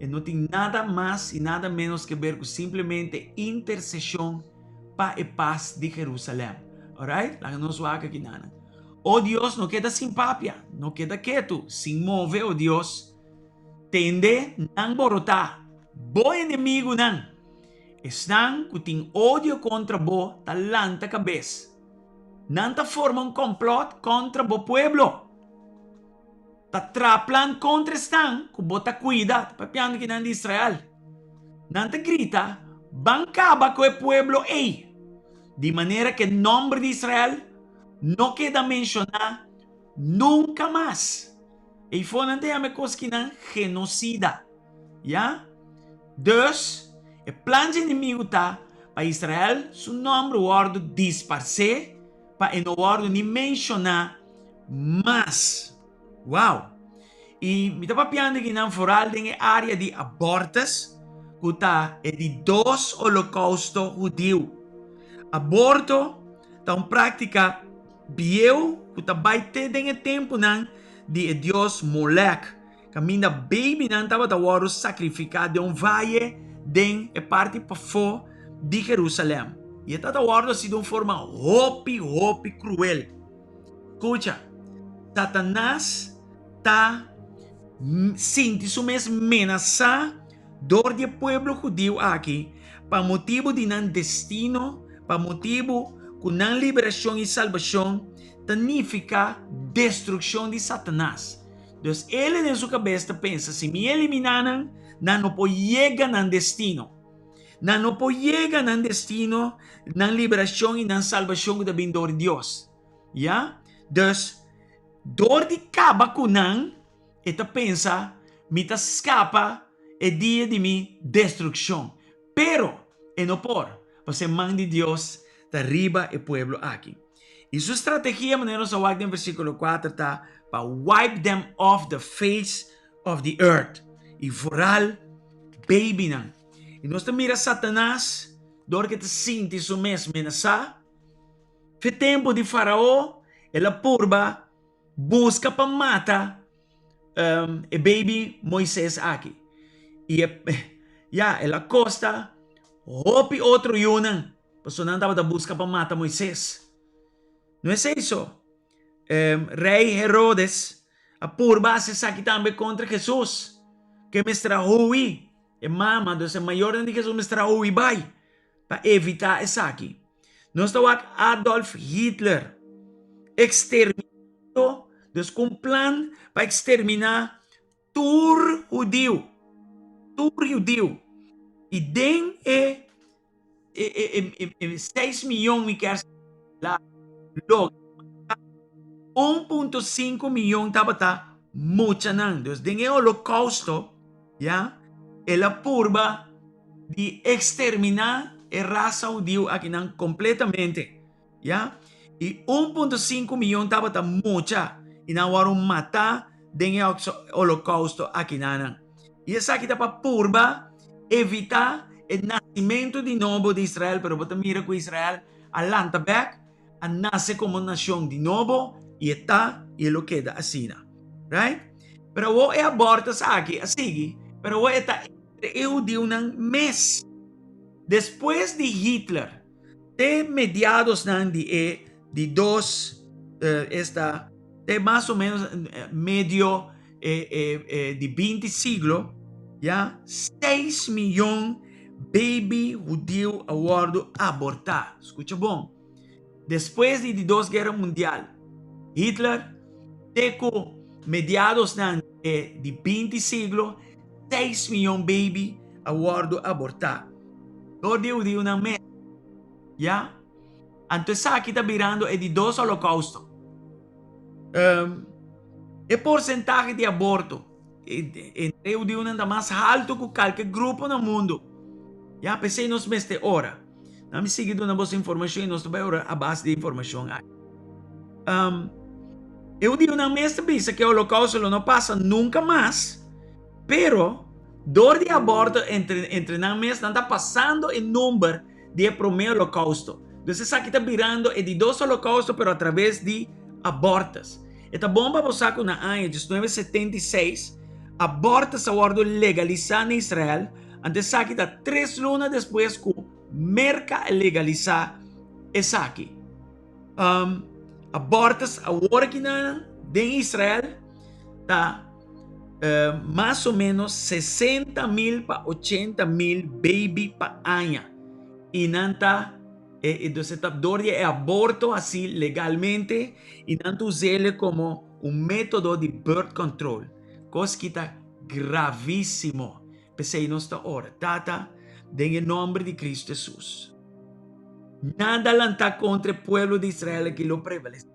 E no tin nada mas i nada ménos ke ber ku simplemente interseshon pa e pas di Jerusalèm. Alright? Laga nos wak akinanan. O Dios, no keda sin papia, no keda ketu, sin move, o Dios. Tende nan borotá, bo enemigunan. Esnan ku tin odio kontra bo ta lanta kabes. Nan ta forma un kòmplòt kontra bo pueblo. Ta traha plan kontra esnan ku bo ta kuida, ta papiando kinan di Israel. Nan ta grita, Ban kaba ku e pueblo ei, di manera ku e nòmber di Israel no keda menshoná nunka mas. Eifó nan ta yama e kos kinan genosida. Ya? Dus, e plan dje enemigu ta. Pa Israel su nòmber wòrdu disparsé, pa e no wòrdu ni menshoná mas. Wow! I mi ta papiando akinan foral den e área di abortus, ku ta e di dos holokousto hudiu. Aborto ta un práktika bieu ku ta bai te den e tempunan di e dios Molèk, kaminda babynan tabata wòrdu sakrifiká den un vaye den e parti pafó di Jerusalèm. I e tabata wòrdu hasi den un forma hopi, hopi kruel. Skucha, Satanas ta sinti su mes menasá dor di e pueblo hudiu aki pa motibu di nan destino, pa motibu ku nan liberashon i salbashon ta nifiká destrukshon di Satanas. Dus el den su kabes ta pensa, si mi eliminá nan, nan no por yega nan destino. Nan no por yega nan destino, nan liberashon i nan salbashon ku ta bin dor di Dios. Ya? Dus, dor di kaba ku nan, e ta pensa, Mi ta skapa e dia di mi destrukshon. Pero, e no por, pasobra e man di Dios ta riba e pueblo aki. I su strategia, manera nos a wak den versíkulo kuater, ta pa wipe them off the face of the earth, i vooral babynan. I nos ta mira Satanas dor ku e ta sinti su mes menasá. Fe tempu di Farao, el a purba buska pa mata e baby Moises aki. I e, ya, el a kosta hopi otro yunan, pasobra nan tabata buska pa mata Moises. No esei so, rei Herodes a purba hasi esaki tambe kontra Hesus, ku e mester a hui. E mama, dus e mayornan di Hesus mester a hui bai pa evitá esaki. Nos ta wak Adolf Hitler eksterminando, dus ku un plan pa eksterminá tur hudiu, tur hudiu. I den e e seis miyon mi kier la logra mata 1.5 miyon tabata muchanan. Dus den e holokousto ya el a purba di eksterminá e rasa hudiu akinan kompletamente. Ya, i 1.5 miyon tabata mucha i nan wòrdu matá den e holokousto akinanan. I esaki ta pa purba evitá e nasimentu di nobo di Israel, pero bo ta mira ku Israel a lanta bèk, a nase komo nashon di nobo i e ta i e lo keda asina. Right? Pero awor e abortus aki a sigui, pero awor e ta entre e hudiunan mes. Despues di Hitler, Te mediadosnan di e di dos, esta te mas o menos medio di binti siglo, ya, seis miyon baby hudiu a wordo abortá. Skucha bon. Despues di di dos guera mundial, Hitler te ku mediadosnan e di binti siglo, seis miyon baby a wordo abortá. Dor di hudiunan mes. Ya. Anto esaki ta birando e di dos holokousto. Um, e porsentahe di aborto entre e hudiunan ta mas halto ku kalke grupo na mundu. Ya, p'esei nos mester ora. Na mi sigui duna boso informashon i nos ta bai ora a base di e informashon aki. Um, e hudiunan mes ta bisa ku e holokousto lo no pasa nunka mas. Pero, dor di aborto entre entre nan mes nan ta pasando e number di e prome holocausto. Dus esaki ta birando e di dos holocausto pero a traves di abortus. E ta bon pa bo sa ku na aña 1976 abortus a wordo legalisa na Israel, anto esaki ta tres luna despues ku Merka a legalisa esaki. Um, abortus awor aki na den Israel ta uh, mas o menos 60 mil pa 80 mil baby pa aña. Y nan ta, eh, entonces ta door di e aborto así legalmente y nan ta usele como un método di birth control. Cos ki ta gravísimo. P'esei nos ta ora, Tata, den e nomber di Cristo Jesus. Nada lantá kontra e pueblo di Israel aki lo prevalesé.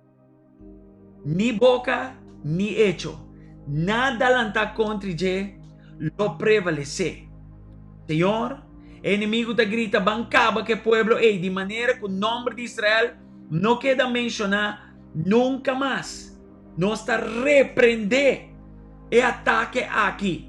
Ni boka ni echo. Nada lantá kontra dje lo prevalesé. Señor, E enemigu ta grita, Ban kaba ku e pueblo ei, di manera ku nòmber di Israel no keda menshoná nunka mas. Nos ta reprendé e atake aki,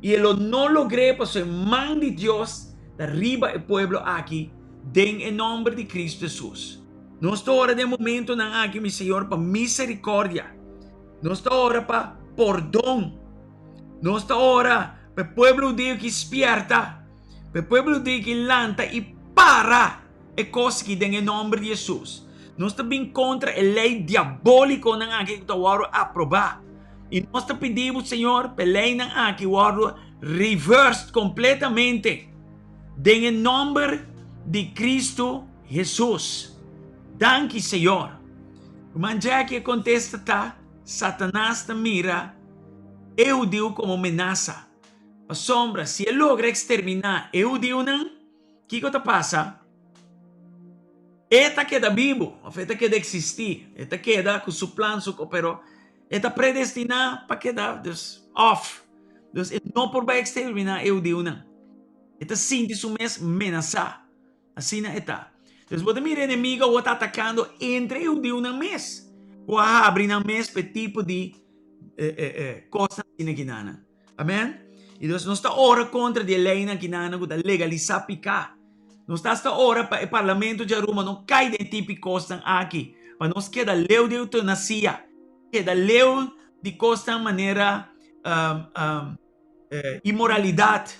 i e lo no logr'é pasobra e man di Dios ta riba e pueblo aki, den e nòmber di Kristu Hesus. Nos ta ora den momentonan aki, mi Señor, pa miserikòrdia. Nos ta ora pa pordon. Nos ta ora pa e pueblo hudiu ki spièrta, pa e pueblo hudiu ki lanta i para e kos aki den e nòmber di Hesus. Nos ta bin kontra e lei diabólikonan aki ku ta wòrdu aprobá. I nos ta pidi bo, Señor, pa e leinan aki wòrdu reversed kompletamente den e nòmber di Kristu Hesus. Danki, Señor. Ruman Jackie, e kontesta ta, Satanas ta mira e hudiu komo menasa. Pasobra si e logra eksterminá e hudiunan, kiko ta pasa? E ta keda bibu, òf e ta keda eksistí, e ta keda ku su plan, su ko, pero e ta predestiná pa keda, dus, òf. Dus e no por bai eksterminá e hudiunan. E ta sinti su mes menasá. Asina e ta. Dus bo ta mira enemigo awor ta atakando entre e hudiunan mes, ku a habri nan mes pa e tipo di kosnan asina kinanan. Amen. I dus nos ta ora kontra di e leinan kinanan ku ta legalisá piká. Nos ta asta ora pa e parlamento di Aruba no kai den e tipo di kosnan aki, pa nos keda leu di eutanasia, keda leu di kosnan manera Inmoralidat,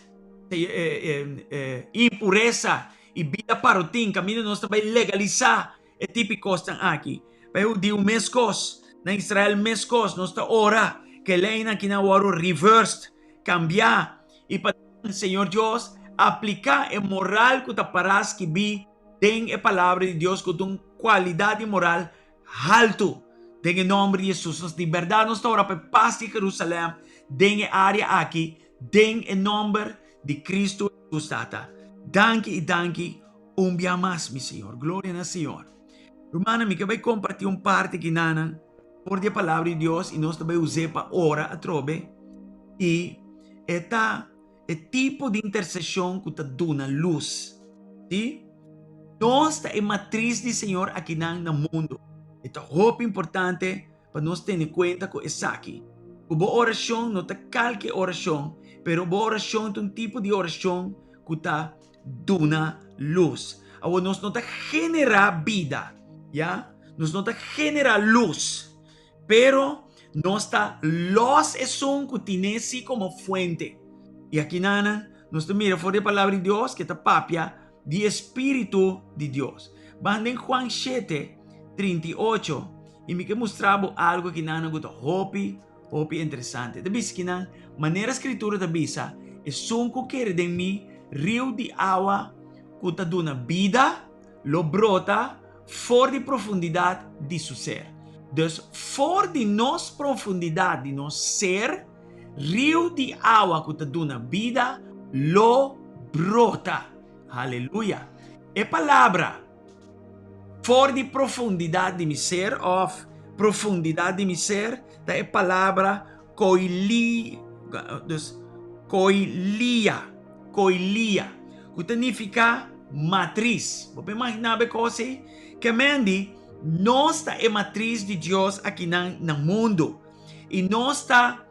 impuresa i bida parotin kaminda nos ta bai legalisá e tipi kosnan aki. Pa e hudiu meskos, na Israel meskos, nos ta ora ku e leinan aki nan wòrdu reversed, kambiá, i pa Señor Dios apliká e moral ku ta pará skibí den e Palabra di Dios ku ta un kualidat di moral Haltu! Den e nòmber di Hesus nos di bèrdat nos ta ora pa e pas di Jerusalèm den e área aki den e nòmber di Kristu Hesus Tata. Danki i danki un bia mas mi Señor. Gloria na Señor. Rumannan mi ke bai kompartí un parti kinanan for di e palabra di Dios i nos ta bai us'é pa ora atrobe i e ta E tipo di interseshon ku ta duna lus. Sí, nos ta e matris di Señor akinan na mundu. E ta hopi importante pa nos tene kuenta ku esaki. Ku bo orashon no ta kalke orashon, pero bo orashon ta un tipo di orashon ku ta duna lus. Awor nos no ta generá bida, ya? Nos no ta generá lus. Pero nos ta los esun ku tine si komo fuente. I akinanan nos ta mira for di e Palabra di Dios ke ta papia di e Spiritu di Dios. Ban den Juan shete, 38, i mi ke mustra bo algu akinanan ku ta hopi, hopi interesante. Ta bisa kinan, manera Skritura ta bisa, Esun ku kere den mi, riu di awa ku ta duna bida lo brota for di profundidat di su ser. Dus for di nos profundidat di nos ser, riu di awa ku ta duna bida lo brota. Haleluya! E palabra for di profundidat di mi ser òf profundidat di mi ser ta e palabra koili, dus koilia, koilia, ku ta nifiká matris. Bo por imaginá bo e kos ei? Ke men di, nos ta e matris di Dios akinan na mundu. I nos ta,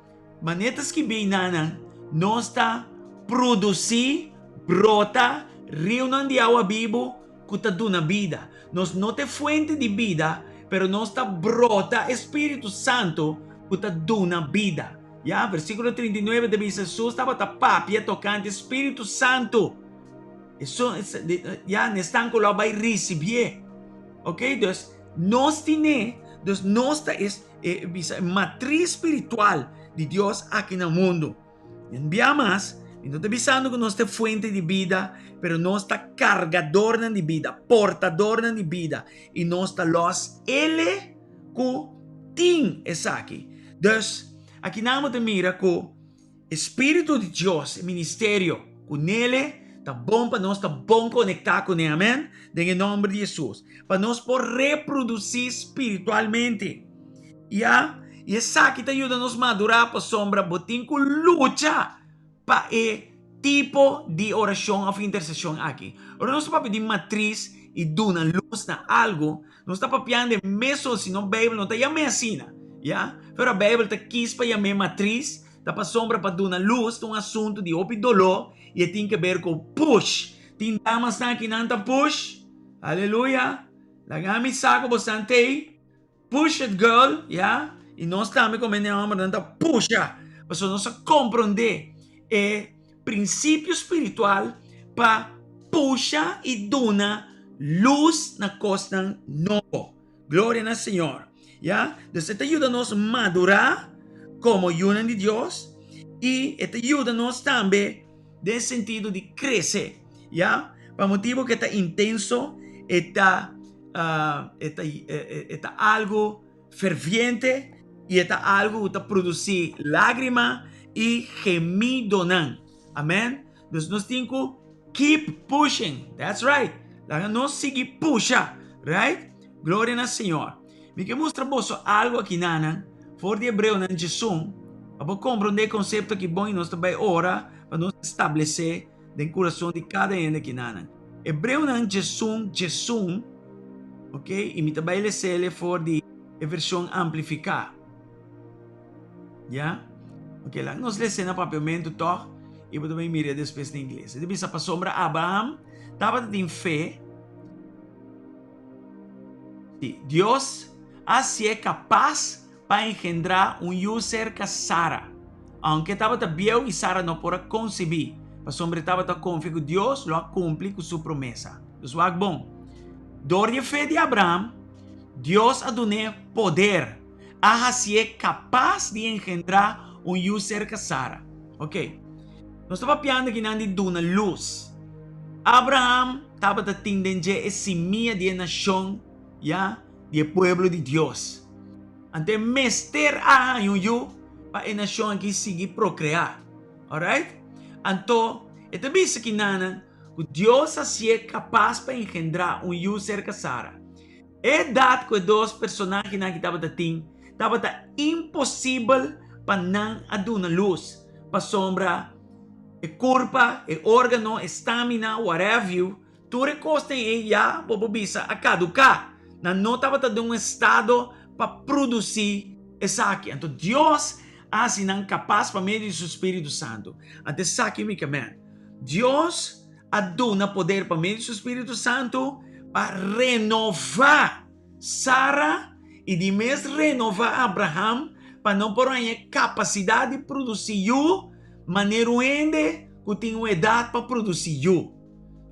manera ta skibí einanan, nos ta produsí, brota, riunan di awa bibu ku ta duna bida. Nos no ta e fuente di bida, pero nos ta brota e Spiritu Santu ku ta duna bida. Ya, versíkulo 39 ta bisa, Hesus tabata papia tokante Spiritu Santu. Esun, ya, nesnan ku lo a bai risibié. Ok, dus nos tine, dus nos ta es, e, bisa, e matris spiritual di Dios aki na mundu. Un bia mas, mi no ta bisando ku nos ta e fuente di bida, pero nos ta kargadornan di bida, portadornan di bida, i nos ta lòs ele ku tin esaki. Dus, akinan bo ta mira ku e Spiritu di Dios, e ministerio ku nele, ta bon pa nos ta bon konektá kuné, amèn, den e nòmber di Hesus, pa nos por reprodusí spiritualmente. Ya, i esaki ta yuda nos madurá pasobra bo tin ku lucha pa e. tipo di orashon òf interseshon aki. Ora nos ta papia di matris i duna lus na algu, nos ta papiando e mesun, si no Beibel no ta yam'é asina, ya. Pero Beibel ta kis pa yam'é matris, ta pasobra pa duna lus ta un asuntu di hopi doló i e tin keber ku push. Tin damasnan aki nan ta push? Aleluya! Laga mi sa ku bosan t'ei. Push it girl, ya, y nos tambe como hende hombernan ta pusha, pasobra nos a comprende e principio spiritual pa pusha y duna luz na cosnan nobo. Gloria na Señor. Ya, dus e ta yuda nos madura como yunan di Dios y e ta yuda nos tambe den sentido di crece, ya, pa motibo cu e ta intenso, e ta E ta, e ta algo ferviente y e ta algo cu ta produci lagrima y gemidonan. Amen. Dus nos tin cu keep pushing. That's right. Laga nos sigui pusha. Right? Gloria na Señor. Mi ke mustra boso algo aki nanan for di Hebreonan djesun pa bo comprende e concepto aki bon y nos ta bay ora pa nos establece den kurason di kada hende kinanan. Hebreonan djesun djesun, ok, i mi ta bai lesele for di e vershon amplifiká. Ya? Ok, laga nos lese na papiamentu tòg i bo ta bai mira despues na ingles. E ta bisa pasobra Abraham tabata tin fe, si, Dios a hasié kapas pa engendrá un yu serka Sara. Aunke e tabata bieu i Sara no por a konsibí, pasobra e tabata konfia ku Dios lo a kumpli ku su promesa. Dus wak bon. Dor di e fe di Abraham, Dios a dun'é poder, a hasié kapas di engendrá un yu serka Sara. Oke. Nos ta papiando akinan di duna lus. Abraham tabata tin den dje e simia di e nashon, ya, di e pueblo di Dios. Anto e mester a haña un yu pa e nashon aki sigui prokreá. Alright? Anto, e ta bisa kinanan ku Dios hasié kapas pa engendrá un yu serka Sara. E edat ku e dos personahenan aki tabata tin, tabata imposibel pa nan a duna lus, pasobra e kurpa, e órgano, e stamina, whatever, Tur e kosnan ei ya, bo por bisa, a kaduká. Nan no tabata den un estado pa produsí esaki. Anto Dios a hasi nan kapas pa medio di su spiritu santu. Anto esaki mi ke men. Dios a duna poder pa medio di su spiritu santu pa renová Sara i di mes renová Abraham pa nan por haña e kapasidat di produsí yu manera un hende ku tin un edat pa produsí yu.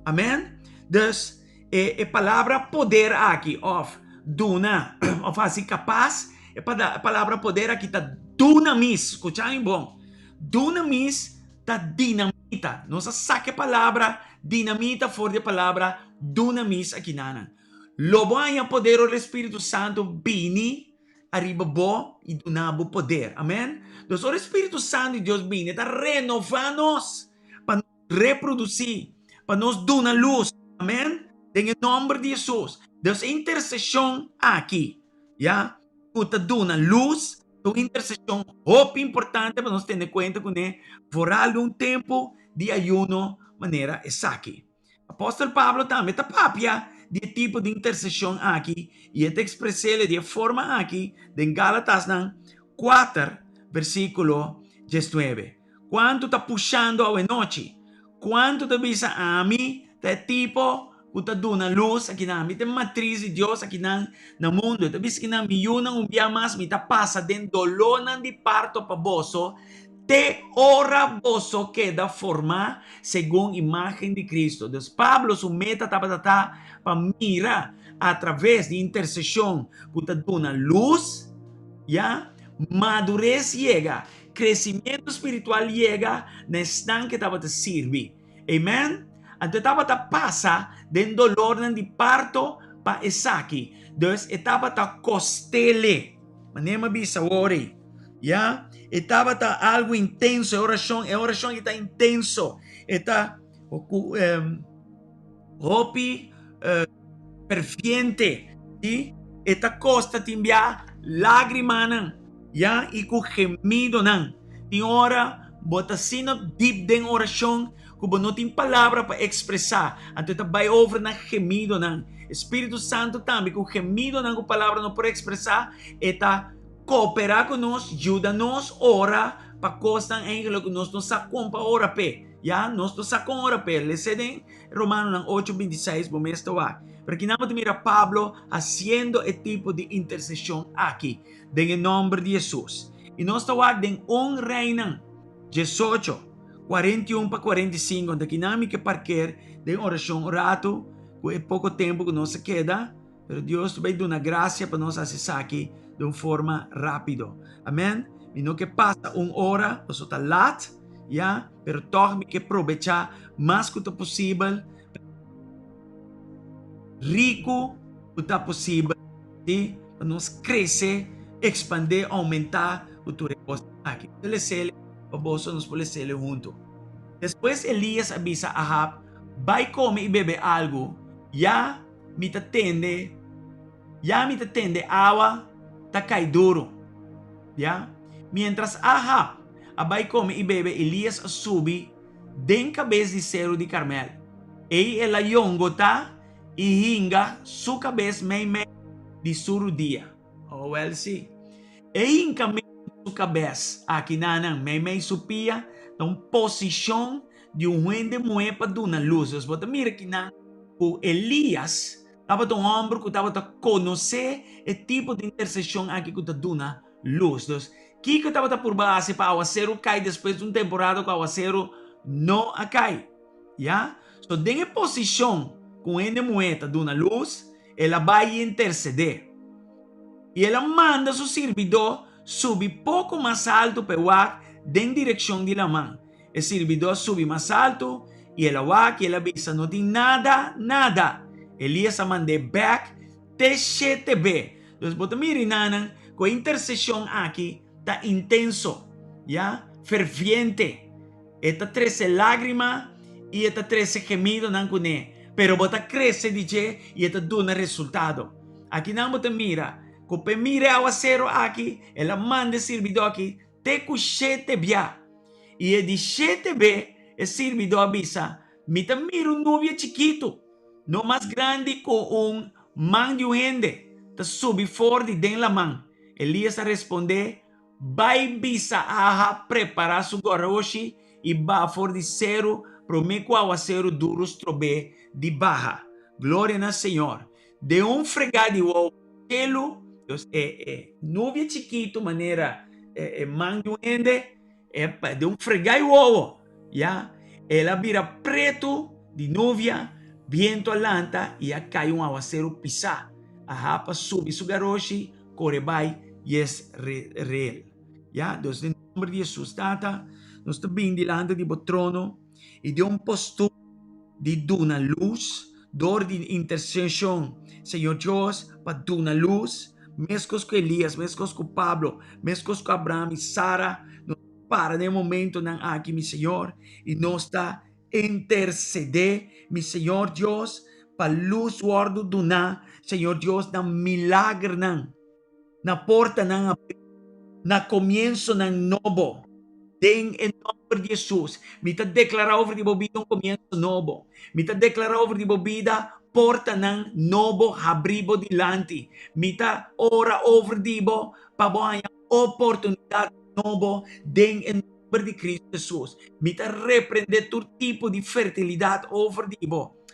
Amen? Dus, e, e palabra poder aki, of duna, of hasi kapas, e palabra poder aki ta dunamis. Skucha mi bon. Dunamis ta dinamita. Nos a saka e palabra dinamita for di e palabra dunamis akinanan. Lo bo haña poder ora e Spiritu Santu bini ariba bo i duna bo poder. Amen? Dus ora e Spiritu Santu di Dios bini, e ta renová nos pa nos reprodusí, pa nos duna lus. Amen? Den e nòmber di Hesus. Dus e interseshon aki, ya, ku ta duna lus, ta un interseshon hopi importante pa nos tene kuenta kuné, foral den un tempu di ayuno manera esaki. Apòstel Pablo tambe ta papia di e tipo di interseshon aki i e ta ekspres'é di e forma aki den Galatasnan kuater, versíkulo diesnuebe. Kuantu ta pushando awenochi? Kuantu ta bisa ami ta e tipo ku ta duna lus akinan? Ami ta e matris di Dios akinan na mundu. E ta bisa kinan mi yunan un bia mas mi ta pasa den dolónan di parto pa boso Te ora boso keda formá segun imágen di Cristo. Dus Pablo su meta tabata ta pa mira atraves di interseshon ku ta duna lus, ya, madures yega, kresimentu spiritual yega na esnan ke tabata sirbi. Amen. Anto e tabata pasa den dolornan di parto pa esaki. Dus e tabata kostele. Manera mi a bisa awor ei. Ya, e tabata algo intenso, e orashon, e orashon aki ta intenso. E ta ku hopi ferviente, si? E ta kosta tin bia lágrimanan, ya, i ku gemidonan. Tin ora bo ta asina dip den orashon. ku bo no tin palabra pa ekspresá, anto e ta bai over na gemidonan. E Spiritu Santu tambe ku gemidonan ku palabra no por ekspresá, e ta kooperá ku nos, yuda nos ora pa kosnan enkele ku nos no sa kon pa ora p'e. Ya, nos no sa kon ora p'e. Les'é den Romanonan ocho bintiseis, bo mes ta wak. Pero kinan bo ta mira Pablo hasiendo e tipo di interseshon aki den e nòmber di Hesus. I nos ta wak den un Reinan diesocho, 41 pa 45, anto kinan mi ke parker den orashon un ratu ku e poko tempu ku nos a keda, pero Dios ta bai duna grasia pa nos hasi esaki den un forma rápido. Amen. Mi no ke pasa un ora, pasobra ta lat, ya, pero tòg mi ke probechá mas ku ta posibel, riku ku ta posibel, si, pa nos krese, ekspandé, oumentá ku tur e kosnan aki. Nos ta les'el pa boso, nos por les'el huntu. Despues Elías a bisa Ahab, Bai kome i bebe algu, ya mi ta tende, ya mi ta tende awa ta kai duru. Ya. Miéntras Ahab a bai kome i bebe, Elías a subi den kabes di seru di Karmel. Ei el a yongotá i hinga su kabes meimei di su rudia. Oh, wèl sí. E hinkamentu di su kabes aki nanan meimei su pia ta un posishon di un hende muhé pa duna lus. Dus bo ta mira kinan ku Elías tabata un hòmber ku tabata konosé e tipo di interseshon aki ku ta duna lus. Dus, kiko tabata purba hasi pa awaseru kai despues di un temporada ku awaseru no a kai? Ya. So, den e posishon ku un hende muhé ta duna lus, el a bai intersedé. I el a manda su sirbidó subi poko mas altu pa e wak den direkshon di laman. E sirbidó a subi mas altu, i el a wak i el a bisa, No tin nada, nada! Elías a mand'é bèk te shete be. Dus bo ta mira inanan ku e interseshon aki ta intenso, ya, ferviente. E ta trese lágrima i e ta trese gemidonan kuné, pero bo ta krese di dje i e ta duna resultado. Akinan bo ta mira ku p'e mira e awaseru aki, el a manda e sirbidó aki te ku shete bia. I e di shete be e sirbidó a bisa, Mi ta mira un nubia chikitu, no mas grandi ku un man di un hende, ta subi for di den laman. Elías a respondé, Bai bisa Ahab prepará su goroshi i baha for di seru promé ku awaseru duru strob'é di baha. Gloria na Señor! Den un fregá di wowo shelu, dus e e nubia chikitu manera e e man di un hende, e den un fregá di wowo, ya, el a bira pretu di nubia, bientu a lanta i a kai un awaseru pisá. Ahab a subi su garoshi, kore bai Yesreel. Ya, dus den nomber di Hesus, Tata, nos ta bin dilanti di bo trono i den un postura di duna lus dor di interseshon, Señor Dios, pa duna lus, meskos ku Elias, meskos ku Pablo, meskos ku Abraham i Sara, nos ta para den e momentonan aki, mi Señor, i nos ta intersedé, mi Señor Dios, pa lus wòrdu duná, Señor Dios, na milagernan, na portanan abrí, na komiensonan nobo. Den e nòmber di Hesus, mi ta deklará over di bo bida un komienso nobo. Mi ta deklará over di bo bida portanan nobo habrí bo dilanti. Mi ta ora over di bo pa bo haña oportunidat nobo den e nòmber di Kristu Hesus. Mi ta reprendé tur tipo di fertilidat over di bo,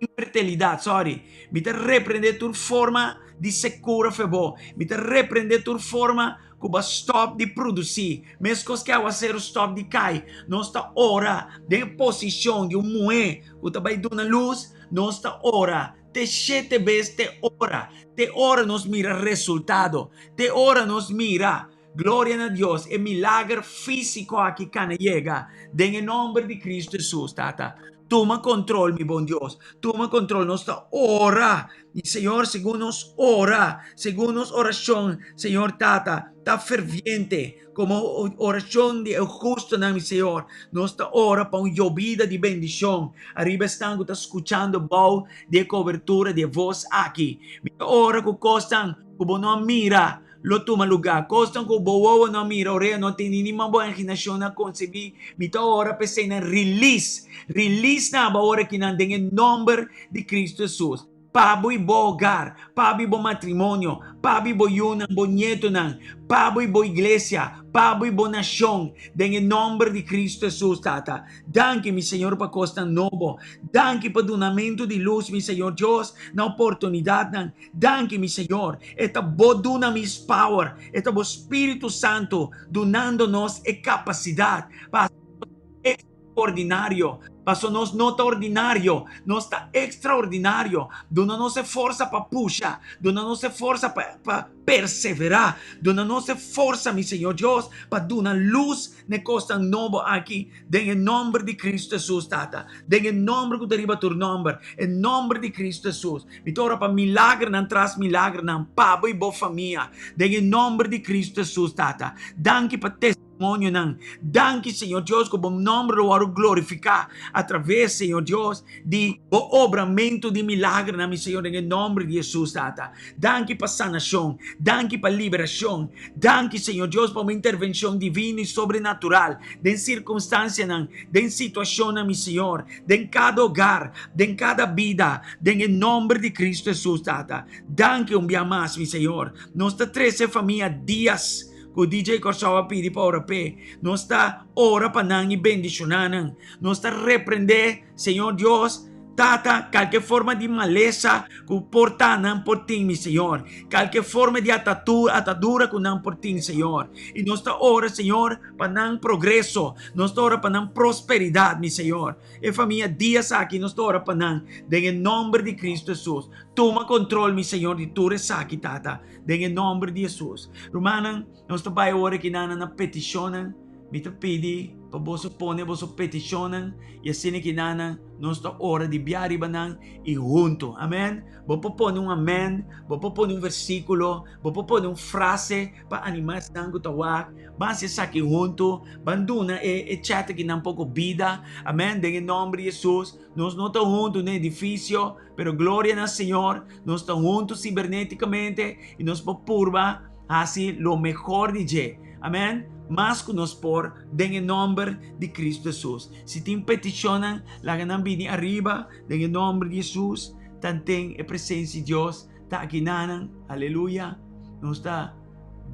infertilidat, sorry. Mi ta reprendé tur forma di sekura fe bo. Mi ta reprendé tur forma ku bo a stòp di produsí. Meskos ku awaseru stòp di kai, nos ta ora den e posishon di un muhé ku ta bai duna lus, nos ta ora te shete bes te ora, te ora nos mira resultado, te ora nos mira, gloria na Dios, e milager físiko aki kana yega den e nòmber di Kristu Hesus, Tata. Tuma kontrol, mi bon Dios. Tuma kontrol. Nos ta ora. I Señor, segun nos ora, segun nos orashon, Señor Tata, ta ferviente komo orashon di e hustonan, mi Señor. Nos ta ora pa un yobida di bendishon ariba esnan ku ta skuchando bou di e kobertura di e vos aki. Mi ta ora ku kosnan ku bo no a mira. lo tuma lugá. Kosnan ku bo wowo no a mira, orea no a tende, ni man bo imaginashon no a konsebí. Mi ta ora p'esei nan release, release nan abo awor akinan den e nòmber di Kristu Hesus. Pa bo i bo hogar, pa bo i bo matrimonio, pa bo i bo yunan, bo nietonan, pa bo i bo iglesia, pa bo i bo nashon, den e nòmber di Kristu Hesus, Tata. Danki, mi Señor, pa kosnan nobo. Danki pa dunamentu di lus, mi Señor Dios, na oportunidatnan. Danki, mi Señor. E ta Bo dunamis power, e ta Bo Spiritu Santu dunando nos e kapasidat pa hasi kosnan ekstraordinario. Paso nos no ta ordinario, nos ta ekstraordinario. Duna nos e forsa pa pusha, duna nos e forsa pa pa perseverá, duna nos e forsa, mi Señor Dios, pa duna lus na e kosnan nobo aki, den e nòmber di Kristu Hesus, Tata, den e nòmber ku ta riba tur nòmber, e nòmber di Kristu Hesus. Mi ta ora pa milagernan tras milagernan pa bo i bo famia, den e nòmber di Kristu Hesus, Tata. Danki pa testimonionan. Danki, Señor Dios, ku bo nòmber lo wòrdu glorifiká atraves, Señor Dios, di bo obramentu di milagernan, mi Señor, den e nòmber di Hesus, Tata. Danki pa sanashon. Danki pa liberashon. Danki, Señor Dios, pa bo intervenshon divino i sobrenatural den sirkunstansianan, den situashonnan, mi Señor, den kada hogar, den kada bida, den e nòmber di Kristu Hesus, Tata. Danki un bia mas, mi Señor. Nos ta trese famia Diaz ku DJ Kòrsou a pidi pa ora p'e. Nos ta ora pa nan i bendishoná nan. Nos ta reprendé, Señor Dios, Tata, kalke forma di malesa ku por ta nan por tin, mi Señor. Kalke forma di atadura ku nan por tin, Señor. I nos ta ora, Señor, pa nan progreso. Nos ta ora pa nan prosperidat, mi Señor. E famia Diaz aki nos ta ora pa nan, den e nòmber di Kristu Hesus. Tuma kontrol, mi Señor, di tur esaki, Tata, den e nòmber di Hesus. Rumannan, nos ta bai ora ki nan na petishonnan. Mi ta pidi pa boso pone boso petishonnan i asina ki nan nos ta ora di bia riba nan i huntu. Amen. Bo por pone un amen, bo por pone un versíkulo, bo por pone un frase pa animá esnan ku ta wak. Ban hasi esaki huntu, ban duna e e chat akinan poko bida. Amen. Den e nòmber di Hesus. Nos no ta huntu den edifisio, pero gloria na Señor, nos ta huntu sibernétikamente i nos por purba hasi lo mehor di dje. Amen. Mas ku nos por den e nòmber di Kristu Hesus. Si tin petishonnan, laga nan bini ariba den e nòmber di Hesus. Tanten e presensia di Dios ta aki na nan. Aleluya. Nos ta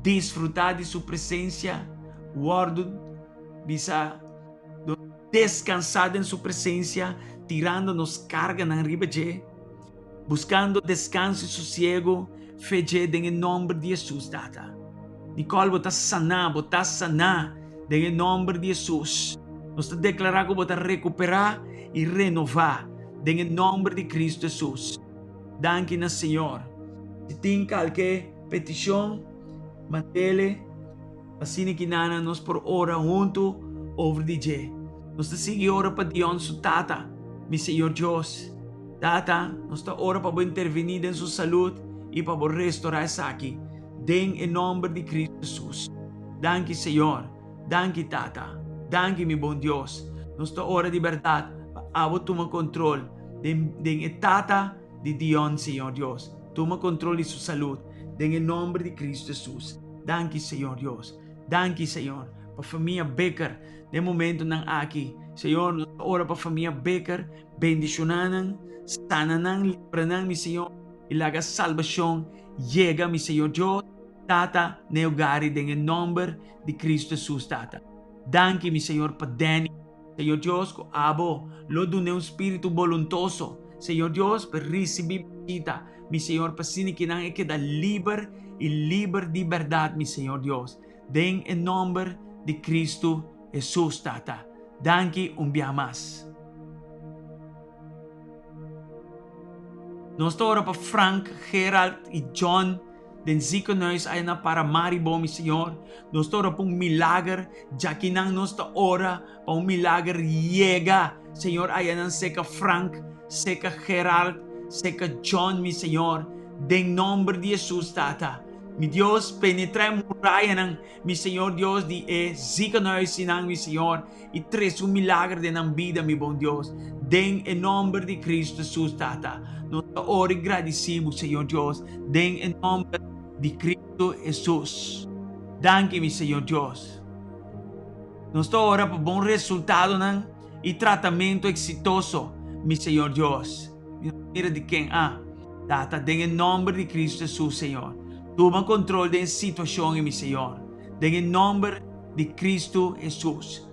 disfrutá di su presensia. Wòrdu bisa. Nos deskansá den su presensia, tirando nos karganan riba dje. Buskando deskanso i sosiego, fe dje den e nòmber di Hesus, Tata. Nicole, bo ta saná, bo ta saná den e nòmber di Hesus. Nos ta deklará ku bo ta rekuperá i renová den e nòmber di Kristu Hesus. Danki na Señor. Si tin kalke petishon, mand'ele. Asina ki nana nos por ora huntu over di dje. Nos ta sigui ora pa Dion su tata, mi Señor Dios. Tata, nos ta ora pa bo intervení den su salud i pa bo restorá esaki, den e nòmber di Cristo Jesus. Danki, Señor. Danki, Tata. Danki, mi bon Dios. Nos ta ora di bèrdat pa abo tuma kontrol den den e tata di Dion, Señor Dios. Tuma kontrol di su salud, den e nòmber di Cristo Jesus. Danki Señor Dios. Danki Señor pa famia Becker den momentonan aki. Señor, nos ta ora pa famia Becker, bendiciona nan, sana nan, libra nan, mi Señor, y laga salbacion yega, mi Señor Dios, Tata, na e hogari den e nomber di Cristo Jesus, Tata. Danki, mi Señor, pa Danny. Señor Dios, ku abo lo dun'é un spiritu boluntoso, Señor Dios, pa risibí bishita, mi Señor, pa asina ki nan e keda liber i liber di bèrdat, mi Señor Dios, den e nòmber di Kristu Hesus, Tata. Danki un bia mas. Nos ta ora pa Frank, Gerald i John den ziekenhuis aya na Paramaribo, mi Señor. Nos ta ora pa un milager, djakinan nos ta ora pa un milager yega, Señor, aya nan seka Frank, seka Gerald, seka John, mi Señor, den nomber di Jesus, Tata. Mi Dios, penetra e murayanan, mi Señor Dios, di e ziekenhuisnan, mi Señor, i trese un milager den nan bida, mi bon Dios, den e nomber di Cristo Jesus, Tata. Nos ta ora i gradisi bo, Señor Dios, den e nomber. di Cristo Hesus. Danki mi Señor Dios. Nos ta ora pa bon resultadonan y tratamento exitoso, mi Señor Dios. Mi no mira di ken a. Tata, den e nomber di Cristo Hesus, Señor, tuma control den e situacion ei, mi Señor. Den e nomber di Cristo Hesus.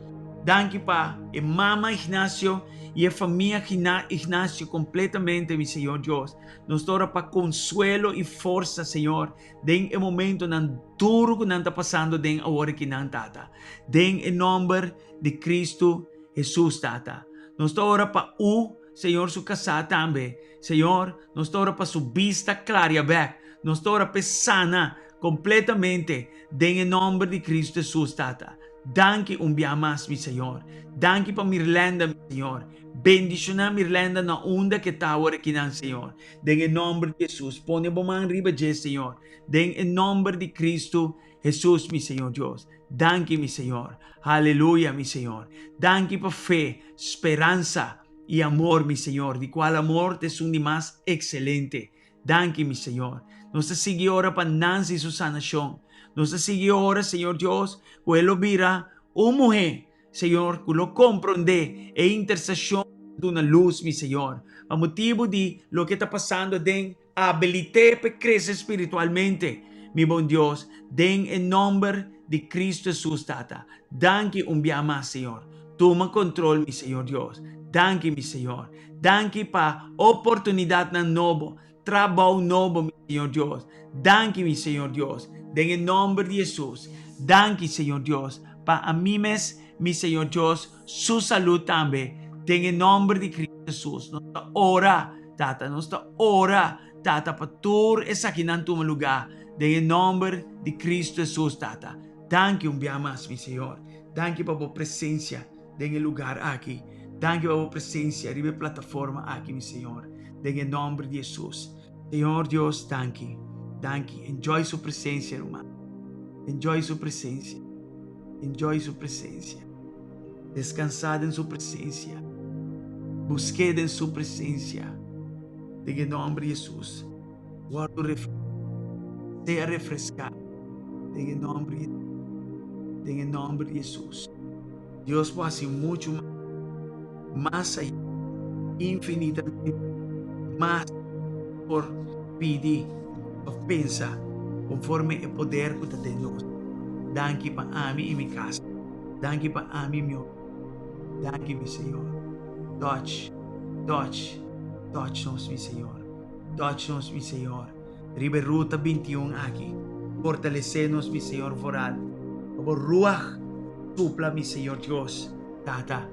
Danki pa e mama Ignacio y e famia Ignacio completamente, mi Señor Dios. Nos ta ora pa consuelo y forsa, Señor, den e momentonan duro cu nan ta pasando den awor aki nan, Tata. Den e nomber di Cristo Hesus, Tata. Nos ta ora pa U, Señor, su casá tambe. Señor, nos ta ora pa su bista claria bek. Nos ta ora p'e sana completamente den e nomber di Cristo Hesus, Tata. Danki un bia mas, mi Señor. Danki pa Mirlenda, mi Señor. Bendiciona Mirlenda na unda ke ta awor akinan, Señor. Den e nomber di Hesus. Pone bo man riba dje, Señor. Den e nomber di Cristo Hesus, mi Señor Dios. Danki, mi Señor. Haleluya, mi Señor. Danki pa fe, speransa i amor, mi Señor, di cual amor ta esun di mas excelente. Danki, mi Señor. Nos ta sigui ora pa Nancy su sanacion. Nos ta sigui ora, Señor Dios, cu e lo bira un muhe, Señor, cu lo comprende e intercesion duna luz, mi Señor. Pa motibo di loke ta pasando den abilite p'e crece spiritualmente, mi bon Dios, den e nomber di Cristo Jesus, Tata. Danki un bia mas, Señor. Tuma control, mi Señor Dios. Danki, mi Señor. Danki pa oportunidadnan nobo, trabou nobo, mi Señor Dios. Danki, mi Señor Dios, den e nomber di Jesus. Danki, Señor Dios, pa ami mes, mi Señor Dios, su salud tambe, den e nomber di Cristo Jesus. Nos ta ora, Tata, nos ta ora, Tata, pa tur esakinan tuma lugar, den e nomber di Cristo Jesus, Tata. Danki un bia mas, mi Señor. Danki pa bo presencia den e lugar aki. Danki pa bo presencia riba e plataforma aki, mi Señor. Den e nomber di Jesus. Señor Dios, danki. Danki. Enjoy su presencia, ruman. Enjoy su presencia. Enjoy su presencia. Descansa den su presencia. Busque den su presencia. Den e nomber di Jesus. Wordo sea refresca den e nomber di den e nomber di Jesus. Dios por haci mucho mas, mas allá, infinitamente mas por pidi of pensa conforme e poder cu ta den nos. Danki pa ami y mi casa. Danki pa ami y mi hogar. Danki mi Señor. Touch, touch, touch nos mi Señor. Touch nos, mi Señor, riba e ruta 21 aki. Fortalece nos, mi Señor, vooral. Pa bo ruach supla, mi Señor Dios, Tata,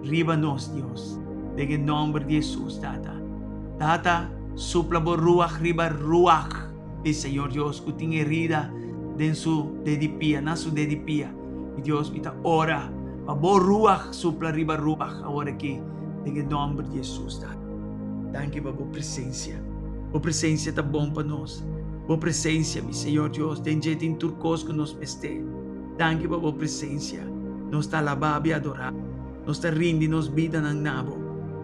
riba nos, Dios. Den e nomber di Jesus, Tata. Tata, supla bo ruach riba ruach, mi Señor Dios, cu tin herida den su dedi pia, na su dedi pia. Mi Dios, mi ta ora pa bo ruach supla riba ruach awor aki, den e nomber di Jesus, Tata. Danki pa bo presencia. Bo presencia ta bon pa nos. Bo presencia, mi Señor Dios, den dje tin tur cos cu nos mester. Danki pa bo presencia. Nos ta alaba bo y adora bo. Nos ta rindi nos bidanan na bo.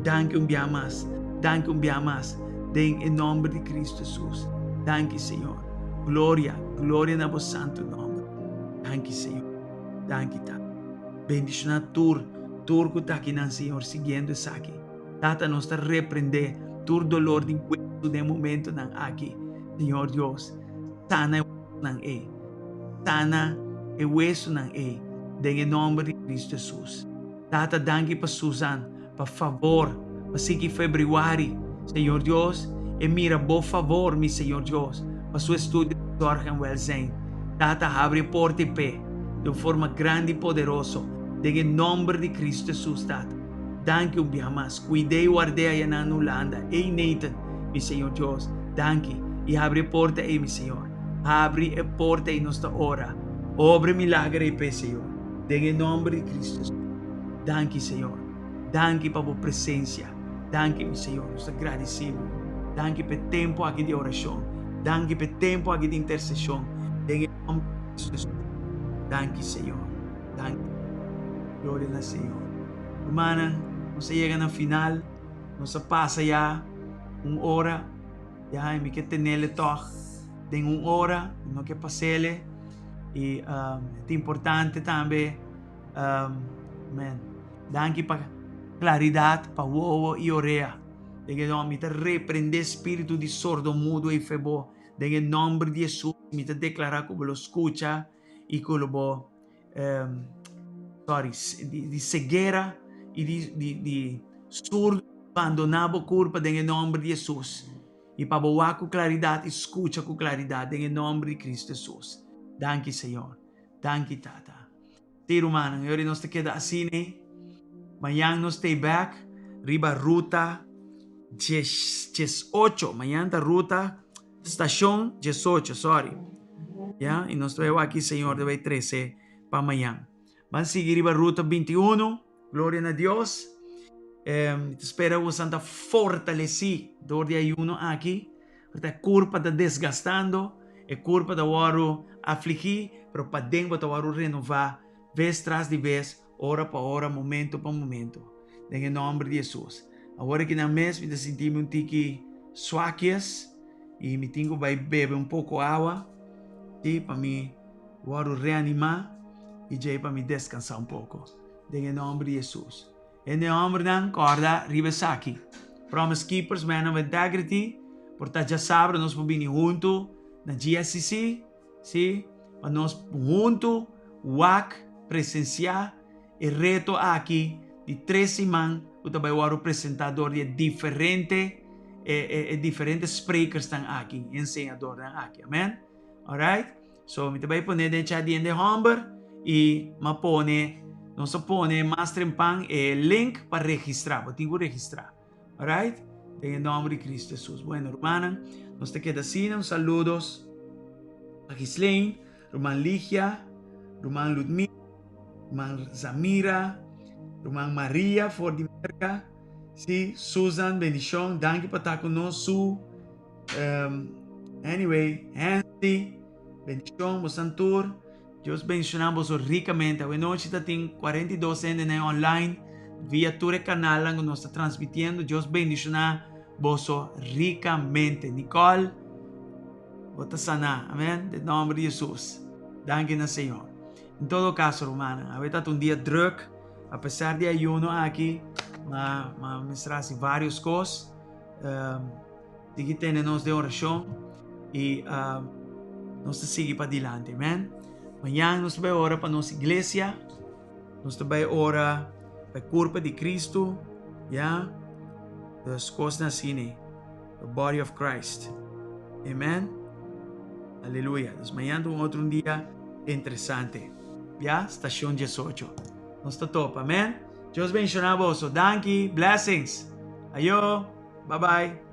Danki un bia mas. Danki un bia mas. Den e nomber di Cristo Jesus. Danki, Señor. Gloria, gloria na bo santo nomber. Danki, Señor. Danki, Tata. Bendiciona tur, tur cu ta akinan, Señor, siguiendo esaki. Tata, nos ta reprendé tur dolor di hueso den momentonan aki. Señor Dios, sana e huesonan ei. Sana e huesonan ei den e nomber di Cristo Jesus. Tata, danki pa Susan, pa favor, pa sigui februari. Señor Dios, e mira bo favor, mi Señor Dios, pa su estudio di zorg en welzijn. Tata, habri e porta i p'e, den un forma grandi i poderoso, den e nomber di Cristo Jesus, Tata. Danki un bia mas. Cuid'é i ward'é aya na Hulanda. Ey Nathan, mi Señor Dios, danki. I habri e porta ey, mi Señor. Habri e porta ey, nos ta ora. Obra e milager ey p'e, Señor. Den e nomber di Cristo Jesus. Danki, Señor. Danki pa bo presencia. Danki, mi Señor. Nos ta gradici bo. Danki p'e tempo aki di oracion. Danki p'e tempo aki di intercesion. Den e nomber di Cristo Jesus. Danki, Señor. Danki. Gloria na Señor. Rumannan, nos a yega na final. Nos a pasa ya un ora. Ya, i mi ke tenele tòg. den un ora, mi no ke pas'ele i ta importante tambe, amen. Danki pa klaridat pa wowo i orea. Den e nòmber mi ta reprendé spiritu di sordomudo i febó. Den e nòmber di Hesus mi ta deklará ku bo lo skucha i ku lo bo sorry di ceguera i di di surdo bandoná bo kurpa den e nòmber di Hesus i pa bo wak ku klaridat i skucha ku klaridat den e nòmber di Kristu Hesus. Danki Señor. Danki Tata. Sí rumannan, e ora nos ta keda asina. Mañan nos ta bek riba ruta 18. Mañan ta ruta stashon 18, sorry. Ya, i nos ta bai wak aki Señor ta bai trese pa mañan. Ban sigui riba ruta 21. Gloria na Dios. Mi ta spera ku boso ta fortalesí dor di ayuno aki. Pasobra e kurpa ta desgastando, e kurpa ta wòrdu afligí, pero paden bo ta wòrdu renová bes tras di bes, ora pa ora, momento pa momento. Den e nòmber di Hesus. Awor aki nan mes mi ta sinti mi un tiki swakies i mi tin ku bai bebe un poko awa, sí, pa mi wòrdu reanimá i djei pa mi deskansá un poko. Den e nòmber di Hesus. Hende hòmbernan kòrda riba esaki. Promise Keepers, Men of Integrity, por ta djasabra nos por bini huntu na GSCC, sí, pa nos huntu wak, presensiá e reto aki di tres siman ku ta bai wòrdu presentá dor di e diferente e e diferente sprekersnan aki, enseñadornan aki. Amen. Alright. So mi ta bai pone den chat di hende homber y m'a pone, nos a pone mas trempan e link pa registra. Bo tin cu registra. Alright? Den e nomber di Cristo Jesus. Bueno, rumannan, nos ta keda asina. Un saludos pa Gislaine, ruman Ligia, ruman Ludmila, ruman Zamira, ruman Maria for di Merca. Si, Susan, bendicion. Danki pa ta cu nos. Su. Anyway, Hensley, bendicion bosan tur. Dios bendiciona boso ricamente. Awe nochi ta tin 42 hende na online via tur e canalnan cu nos ta transmitiendo. Dios bendiciona boso ricamente. Nicole, bo ta sana. Amen. Den nomber di Jesus. Danki na Señor. En todo caso, rumannan, awe ta un dia druk. A pesar di ayuno aki, ma ma mester haci varios cos. Sigui tene nos den orashon i nos ta sigui padilanti. Amen. Mañan nos ta bai ora pa nos iglesia. Nos ta bai ora pa e kurpa di Kristu. Ya. Dus kosnan asina. The body of Christ. Amen. Aleluya. Dus mañan ta un otro un dia interesante. Ya. Stashon 18. Nos ta topa. Amen. Dios bendiciona boso. Danki. Blessings. Ayo. Bye bye.